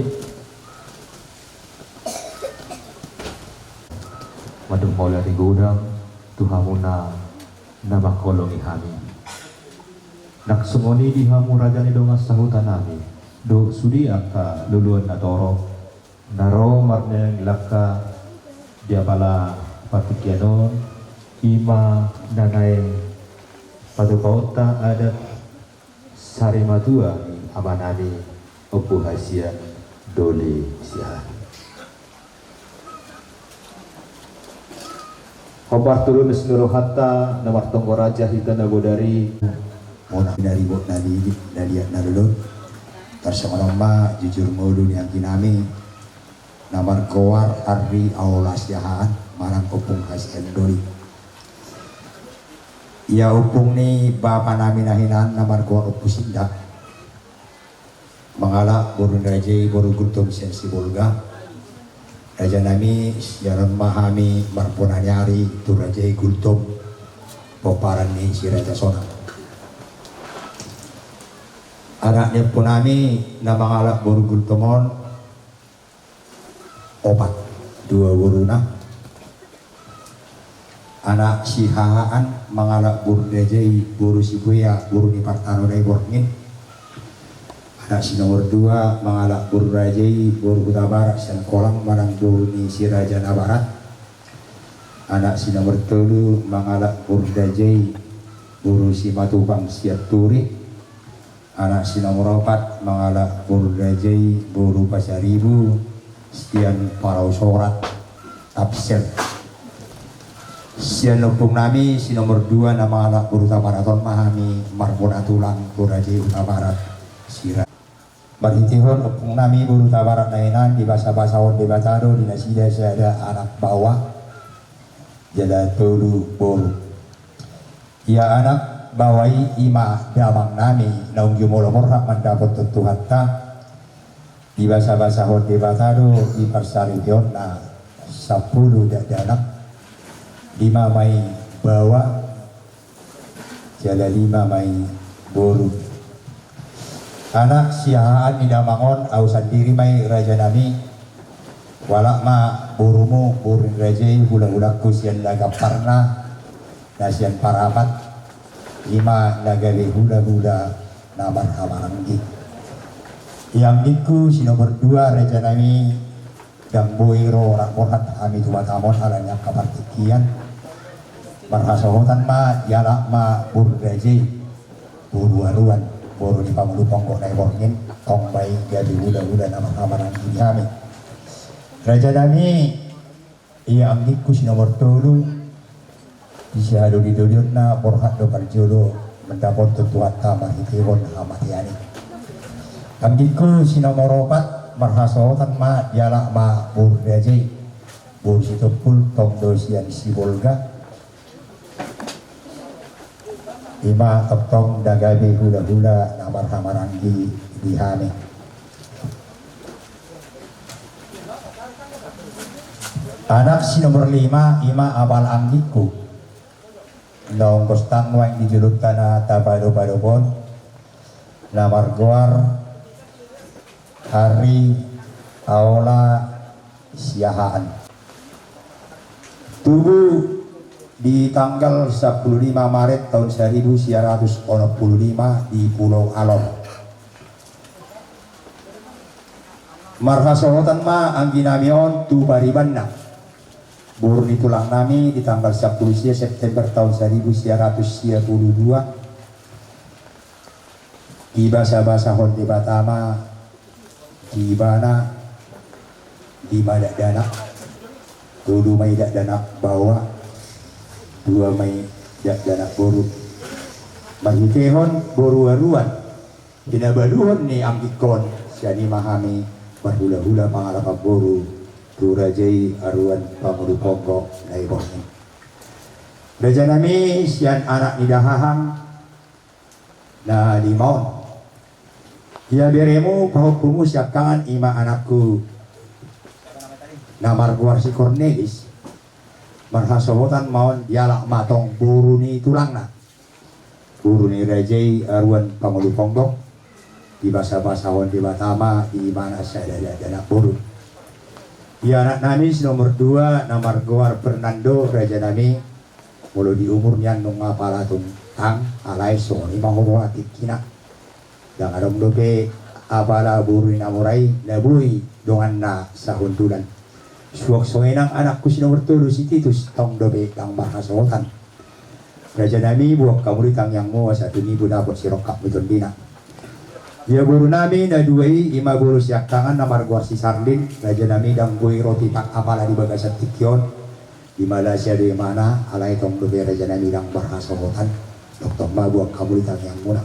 mandok mauliate godang tu hamuna na mangholongi hami. Nang songon i di hamu raja ni dongan sahuta nami dohot sude angka loloan na torop na ro marnilangka di apala partingkian on, ima na naeng patupaonta adat sarimatua ni ama nami Ompu Hasian Doli Siahaan. Hombar tu dolok ni rohanta na martonggo raja hita na bodari. Mona na ribot na liat na lolo. Tarsongon on ma jujur ngolu ni anggi nami na margoar Harry Aola Siahaan manang Ompung Hasian Doli. Ia ompung ni bapa nami na hinan na margoar Ompu Sindak. Mangalap boru ni raja i boru Gultom sian Sibolga. Raja nami, sian on ma hami marbonari tu raja i Gultom, pomparan ni si Raja Sonang. Anak ni ompu nami na mangalap boru Gultom on, opat, dua boruna. Anak si Hahaan mangalap boru ni raja i boru Sibuea, boru ni partano na i borngin. Anak si nomor dua mangalap boru ni raja i boru Hutabarat sian Kolang manang boru ni si Raja Nabarat. Anak si nomor tolu mangalap boru ni raja i boru Simatupang sian Turi. Anak si nomor opat mangalap boru ni raja i boru Pasaribu sian Parau Sorat, Tapsel. Sian ompung nami si nomor dua na mangalap boru Hutabarat on ma hami marbona tulang tu raja i Hutabarat, si Ra-, marhitehon ompung nami boru Hutabarat na hinan dibasabasahon Debata do di nasida sada anak baoa jala tolu boru. Ia anak baoa i ima damang nami naung jumolo borhat mandapothon Tuhanta. Dibasabasahon Debata do diparsaripeonna sampulu dakdanak, lima ma i baoa jala lima ma i boru. Anak si Hahaan ni damang on, au sandiri ma i raja nami. Hualap ma borumu, boru ni raja i, hulahulangku sian na gamparna na sian Parapat, ima na gabe hulahula na marhahamaranggi. Ia anggingku si nomor dua raja nami, ndang boi ro rap borhat hami tu batam on ala ni angka partingkian. Marhasohotan ma, dialap ma boru ni raja i, boru Aruan, boru ni pangulu ponggo na i borngin, tong ma i gabe hulahula na marhahamaranggi di hami. Raja nami, ia anggingku si nomor tolu, di sihadolidolionna borhat do parjolo mandapothon Tuhanta marhitehon hamatean i. Anggingku si nomor opat, marhasohotan ma, dialap ma boru ni raja i, boru Sitompul, tong do sian Sibolga. Ima tongtong na gabe hulahula na marhahamaranggi di hami. Anak si nomor lima, ima apala anggingku naung gostang nuaeng di jolonta na tapadopadop on, na margoar Harry Aola Siahaan. Tubu di tanggal sampulu lima Maret taon saribu sia ratus onom pulu lima di Pulau Alor. Marhasohotan ma anggi nami on tu paribanna, boru ni tulang nami, di tanggal sampulu sia September taon saribu sia ratus sia pulu dua. Dibasabasahon Debata ma di ibana lima dakdanak, tolu ma i dakdanak baoa, dua ma i dakdanak boru. Marhitehon boru aruan, pinabaluhon ni anggingkon, sian i ma hami marhulahula pangalapan boru tu raja i aruan pangulu ponggo na i borngin. Rajanami, sian anak ni dahahang na lima on, ia beremu pahompumu siangkangan i ma anakku na margoar si Kornelis, marhasohotan ma on dialap ma tong boru ni tulangna, boru ni raja i aruan pangulu ponggo. Dibasabasahon Debata ma di ibana sada dakdanak boru. Ia anaknami si nomor dua na margoar Fernando, rajanami, molo di umur nian nunga apala tung tang, alai songon i ma hohot tingkina. Ndang adong dope apala boru ni na mora i na boi donganna sahundulan. Suang songon i nang anakku si nomor tolu si Titus, tong dope ndang marhasohotan. Rajanami, buat hamu di tangiangmu asa tumibu dapot sirongkap ni tondina. Ia borunami na dua i, i ma boru siangkangan na margoar si Sarlin, rajanami, ndang boi ro tipak apala di bagasan tingki on. Di Malaysia do imana, alai tong dope rajanami ndang marhasohotan. Doktong ma buat hamu di tangiangmuna.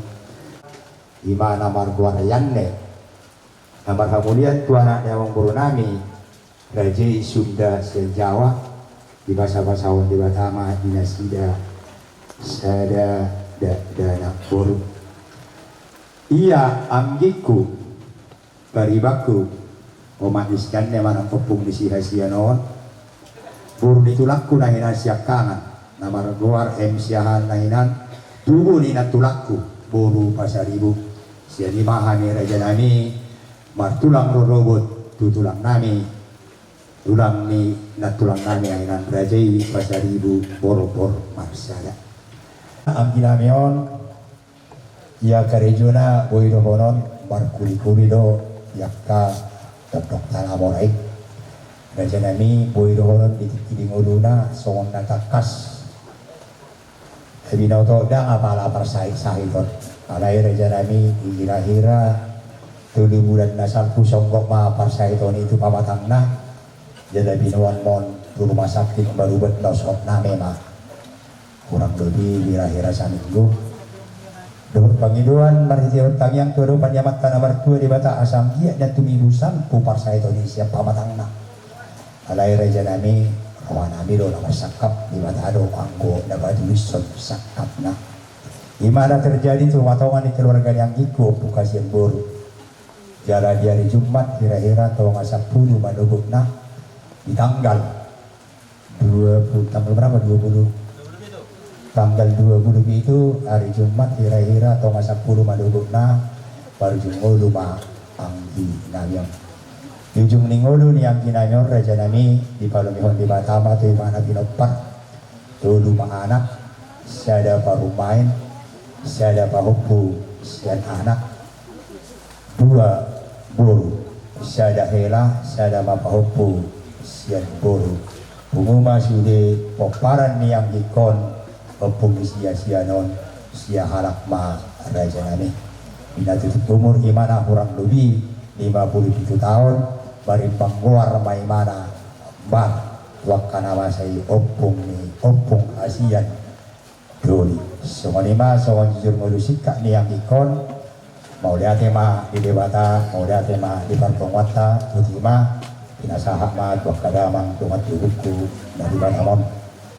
I ma na margoar Yanne, na marhamulian tu anak ni amangborunami, raja i Sunda sian Jawa. Dibasabasahon Debata ma di nasida sada dakdanak boru. Ia anggingku, paribanku, omak ni si Yanne manang ompung ni si Hasian on, boru ni tulangku na hinan siangkangan, na margoar M. Siahaan na hinan, tubu ni nantulangku, boru Pasaribu. Sian i ma hami, rajanami, martulang rorobot tu tulangnami, tulang ni nantulangnami na hinan raja i Pasaribu Borobor Marsada. Angginami on, ia karejona boi dohonon, markulikuli do di angka tondong tana mora i. Rajanami, boi dohonon di tingki di ngoluna songon na tangkas. Jadi na oto ndang apala parsahitsahiton. Alai rajanami, di hirahira tolu bulan na salpu songgop ma parsahiton i tu pamatangna. Jala binoan ma on tu rumah sakit, marubat na sohot nami ma. Hurang lobi hirahira saminggu. Dohot pangidoan marhitehon tangiang tu adopan ni Amanta na martua Debata asa anggiat nian tumibu salpu parsahiton i sian pamatangna. Alai rajanami, rohanami do na marsangkap, Debata do anggo na patulishon sangkapna. I ma na terjadi tu tongatonga ni keluarga ni anggingku, Ompung Hasian boru. Jala di ari Jumat hirahira tonga sampulu manogotna, di tanggal dua puluh, tanggal berapa? Dua puluh. Tanggal dua puluh pitu, ari Jumat, hirahira tonga sampulu manogotna, parujung ngolu ma angginami on. Di ujung ni ngolu ni angginami on, rajanami, dipalumehon Debata ma tu ibana pinompar. Tolu ma anak, sada parumaen, sada pahompu sian anak, dua boru, sada hela, sada ma pahompu sian boru. Pungu ma sude pomparan ni anggingkon, ompung ni si Hasian on, sia halak ma rajanami. Di na tutup umur i ma na hurang lobi lima puluh pitu taon, marimbang goar ma i ma na bar tu angka na masa i, ompung ni Ompung Hasian. Doli. Songon i ma, songon jujur ngolu singkat ni anggingkon. Mauliate ma di Debata, mauliate ma di partonguanta, boti ma, pinasahat ma tu angka damang dongan tubungku na di Batam on.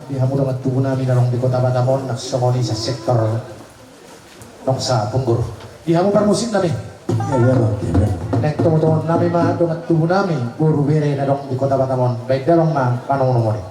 Di hamu dongan tubunami na adong di kota Batam on, na songon i sasektor Nongsa Punggur. Di hamu parmusiknami. Naeng tongotongon nami ma dongan tubunami, boru bere na adong di kota Batam on, baen damang ma panongonongon i.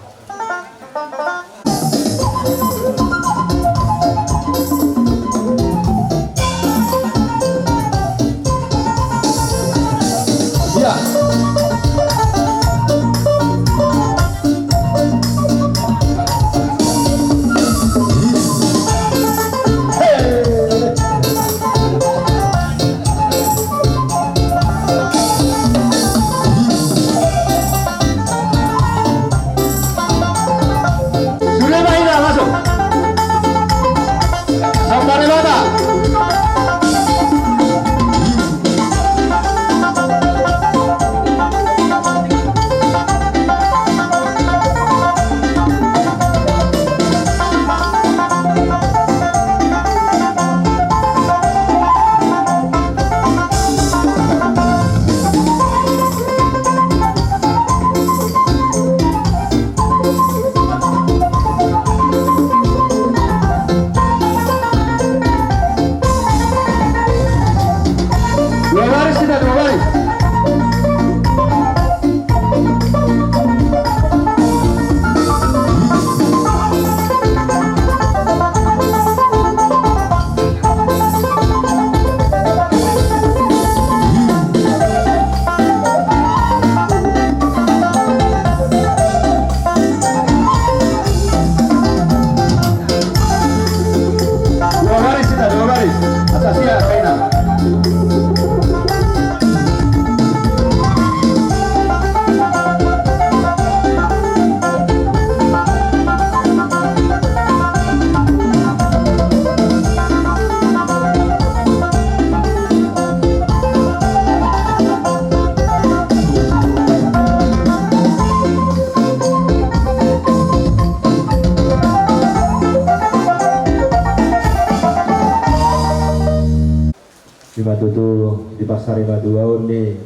Ma tutu di parsarimatua on ni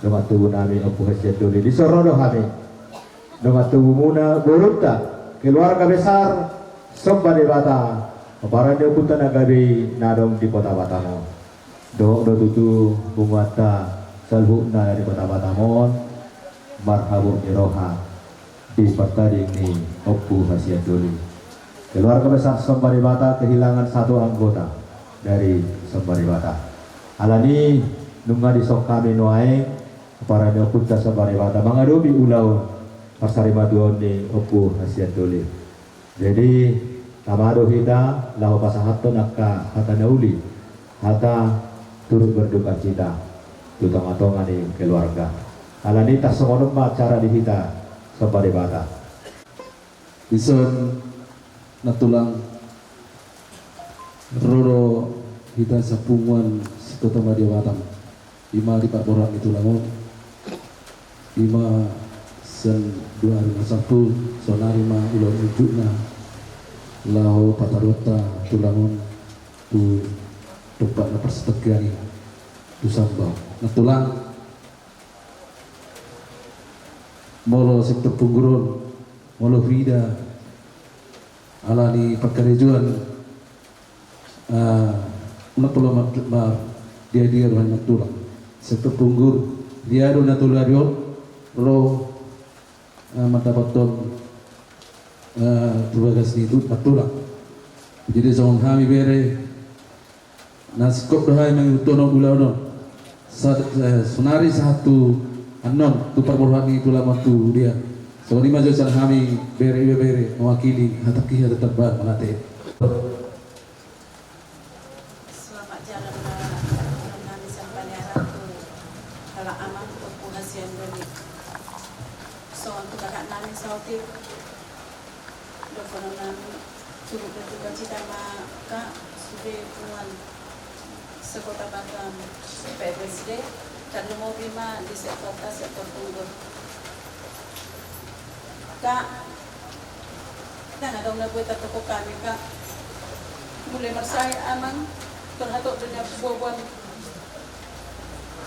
dongan tubu nami Ompu Hasian Doli, dison ro do hami dongan tubu muna, borunta, keluarga besar Somba Debata, pomparan ni ompunta na gabe i na adong di Kota Batam on. Dohot do tutu punguanta saluhutna na di Kota Batam on, marhabot ni roha di partading ni Ompu Hasian Doli. Keluarga besar Somba Debata kehilangan satu anggota dari Somba Debata. Alani nunga dison hami nuaeng, pomparan ni ompunta Somba Debata, mangadopi ulaon parsarimatua on ni Ompu Hasian Doli. Jadi, tama do hita laho pasahathon angka hata na uli, hata turut berduka cita tu tonga-tonga ni keluarga. Alani tarsongon on ma acara di hita Somba Debata. Dison, nantulang, ro do hita sapunguan Sekota Madya Batam. Ima di parborhat ni tulang on, ima sian dua ari na salpu, saonari ma ulaon unjukna laho pataruonta tulang on tu tempat na parsatongkian i, tu Samba. Nantulang, molo sektor punggur on, molo huida, alani pangkarejoan, ah, unang pola ma, ma, dia-dia roha ni nantulang. Sektor punggur, dia do na tolu ari on ro, ah, mandapothon, ah, tu bagas ni tu nantulang. Jadi songon hami bere, na singkop do hami mangihuthon ulaon on. Sa, eh, saonari sahat tu annon, tu parborhat ni tulang on tu dia. Songon i ma jo sian hami bere, ibebere mewakili hata, hata terbaik mate. Selamat jalan ma tulang nami sian Paniaran tu halak amang Ompu Hasian Doli. Songon tu kakak nami saotik, dohonon nami, turut berduka cita ma, Kak, sude punguan Sekota Batam P F S D, tarlumobi ma di sektorta, sektor punggur. Kak, ndang adong na boi tardokhon hami, Kak. Mulai marsae amang, tor hatop do nian boaboan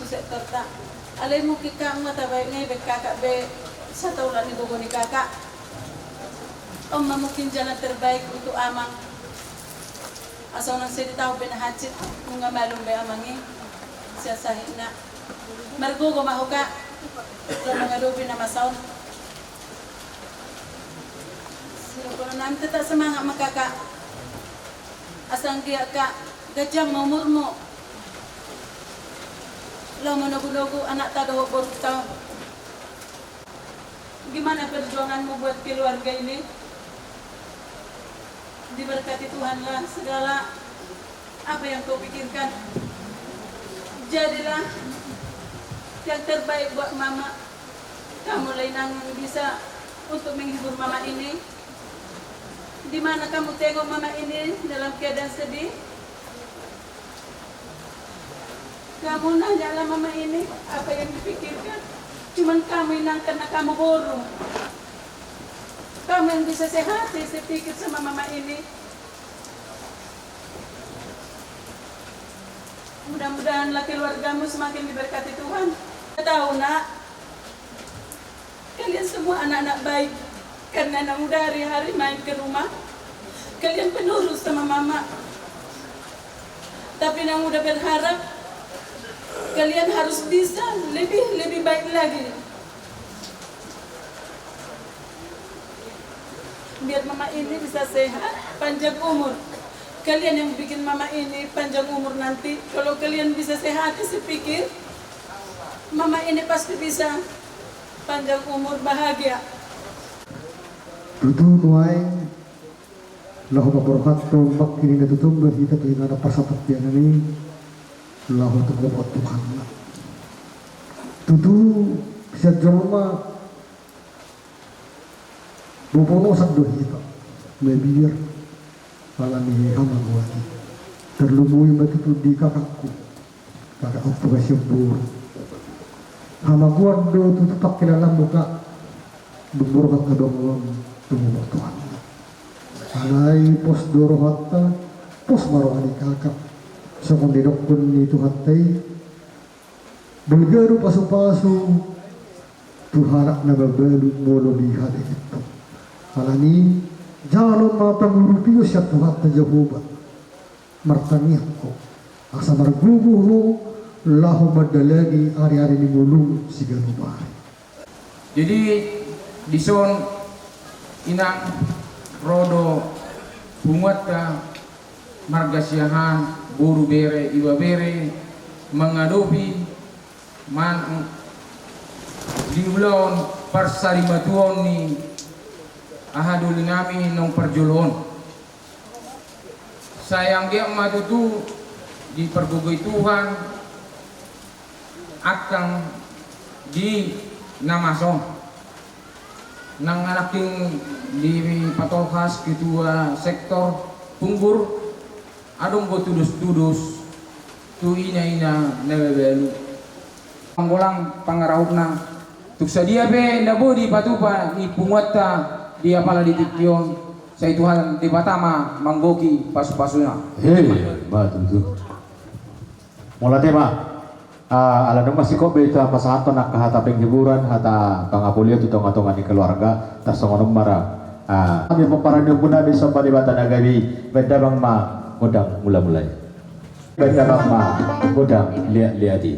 tu sektorta. Alai mungkin, Kak, nga tabaen nga ibaen kakak be sataolan ni gogo ni kakak. On ma mungkin jalan terbaik untuk amang. Asa unang sai ditaon be na hansit, nunga malum be amang i sian sahitna. Margogo ma ho, Kak, laho mangadopi na masa on. Sidohonon nami, tetap semangat ma, Kakak. Asa anggiat, Kak, ganjang ma umurmu laho manogunogu anakta dohot borunta on. Gimana perjuanganmu buat keluarga ini? Diberkati Tuhanlah segala apa yang kau pikirkan. Jadilah yang terbaik buat Mama. Kamulah, Inang, yang bisa untuk menghibur Mama ini. Di mana kamu tengok Mama ini dalam keadaan sedih, kamu nanyalah Mama ini apa yang dipikirkan. Cuman kamu, Inang, karena kamu boru, kamu yang bisa sehati sepikir sama Mama ini. Mudah-mudahanlah keluargamu semakin diberkati Tuhan. Tahu, Nak, kalian semua anak-anak baik, karena Nang Uda hari-hari main ke rumah. Kalian penurut sama Mama. Tapi Nang Uda berharap kalian harus bisa lebih, lebih baik lagi. Biar Mama ini bisa sehat, panjang umur. Kalian yang bikin Mama ini panjang umur nanti. Kalau kalian bisa sehat sepikir, Mama ini pasti bisa panjang umur, bahagia. Tutu nuaeng laho paborhathon pangkiringan na tutu ma hita tu inganan parsatongkian i, laho tu gokhon Tuhan. Tutu sian jolma bobonosan do hita, mabiar alani hamagoan i. Tarlumobi ma tutu di kakakku, kakak Ompu Hasian boru. Hamagoan do tutu pangkilalaanmu, Kak. Dung borhat na dongan on, dung borhat Tuhan. Alai pos do rohanta, pos ma roha ni kakak. Songon didokkon ni Tuhanta i, balga do pasupasu tu halak na mabalu molo di hata i tentang. Alani, jalo ma pangurupion sian Tuhanta Jahowa, martangiang ho, asa margogo ho laho mandalani ari-ari ni ngolum siganup ari. Jadi, dison, inang, ro do punguanta marga Siahaan, boru, bere, ibebere, mangadopi manang di ulaon parsarimatuaon ni aha doli nami naung parjolo on. Sai anggiat ma tutu dipargogoi Tuhan angkang di na masa on. Nang nangkin dipatolhas ketua sektor Punggur, adong do tudos-tudos tu ina-ina na mabalu. Panggolang pangarahutna, tung sadia pe na boi dipatupa ni punguanta di apala di tingki on, sai Tuhan Debata ma manggohi pasu-pasuna. He, ma tutu. Mauliate ma. Ah, ala dung masingkop be hita pasahathon angka hata penghiburan, hata pangapolion tu tonga-tonga ni keluarga, tarsongon on ma ra. Ah, hami pomparan ni ompunami Somba ni Debata na gabe i, baen damang ma gondang mula-mula i. Baen damang ma gondang liat-liat i.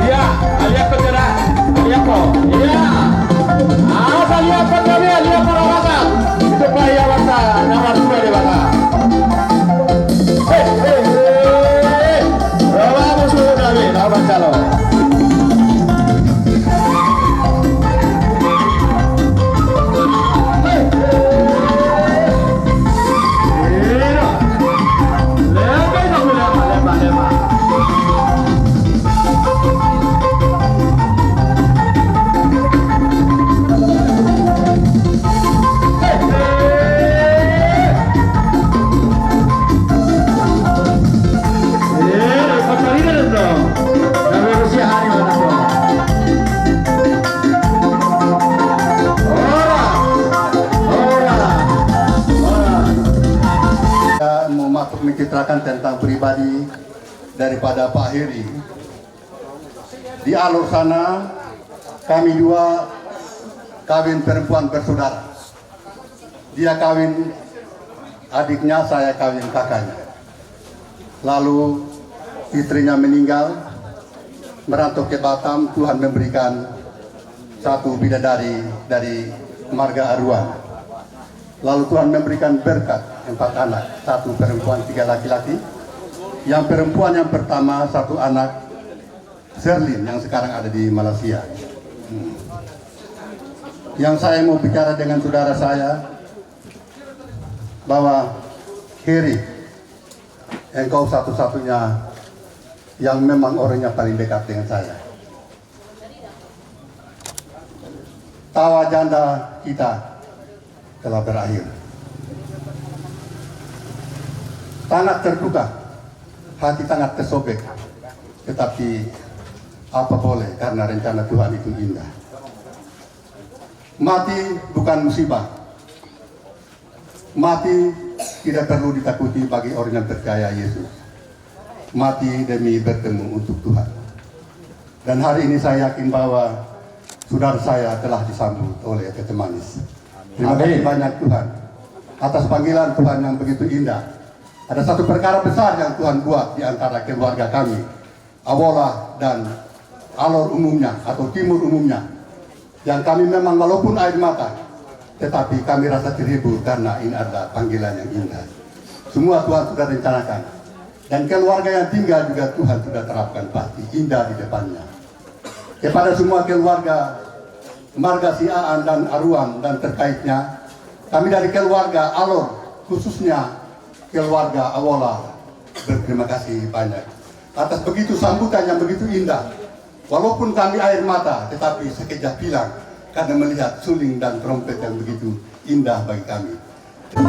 Ia, aliako cara, aliako. Ia. Asa liathon gabe, liathon rapasan. Itu bae ia basa, nama dua di basa. Hei, hei, hei. Rawa musuh gabe, nama calo. Saya mau masuk menceritakan tentang pribadi daripada Pak Heri. Di Alor sana, kami dua kawin perempuan bersaudara. Dia kawin adiknya, saya kawin kakaknya. Lalu istrinya meninggal, merantau ke Batam, Tuhan memberikan satu bidadari dari marga Aruan. Lalu Tuhan memberikan berkat empat anak, satu perempuan, tiga laki-laki. Yang perempuan yang pertama, satu anak, Serlin, yang sekarang ada di Malaysia. Hmm. Yang saya mau bicara dengan saudara saya, bahwa Heri, engkau satu-satunya yang memang orangnya paling dekat dengan saya. Tawa janda kita telah berakhir. Sangat terduka, hati sangat tersobek. Tetapi apa boleh, karena rencana Tuhan itu indah. Mati bukan musibah. Mati tidak perlu ditakuti bagi orang yang percaya Yesus. Mati demi bertemu untuk Tuhan. Dan hari ini saya yakin bahwa saudara saya telah disambut oleh Tete Manis. Terima kasih banyak, Tuhan, atas panggilan Tuhan yang begitu indah. Ada satu perkara besar yang Tuhan buat di antara keluarga kami, Awola dan Alor umumnya atau Timur umumnya. Yang kami memang walaupun air mata, tetapi kami rasa terhibur karena ini adalah panggilan yang indah. Semua Tuhan sudah rencanakan. Dan keluarga yang tinggal juga Tuhan sudah terapkan pasti indah di depannya. Kepada semua keluarga, marga Siahaan dan Aruan dan terkaitnya, kami dari keluarga Alor, khususnya keluarga Awola, berterima kasih banyak atas begitu sambutan yang begitu indah. Walaupun kami air mata, tetapi sekejap hilang karena melihat suling dan trompet yang begitu indah bagi kami.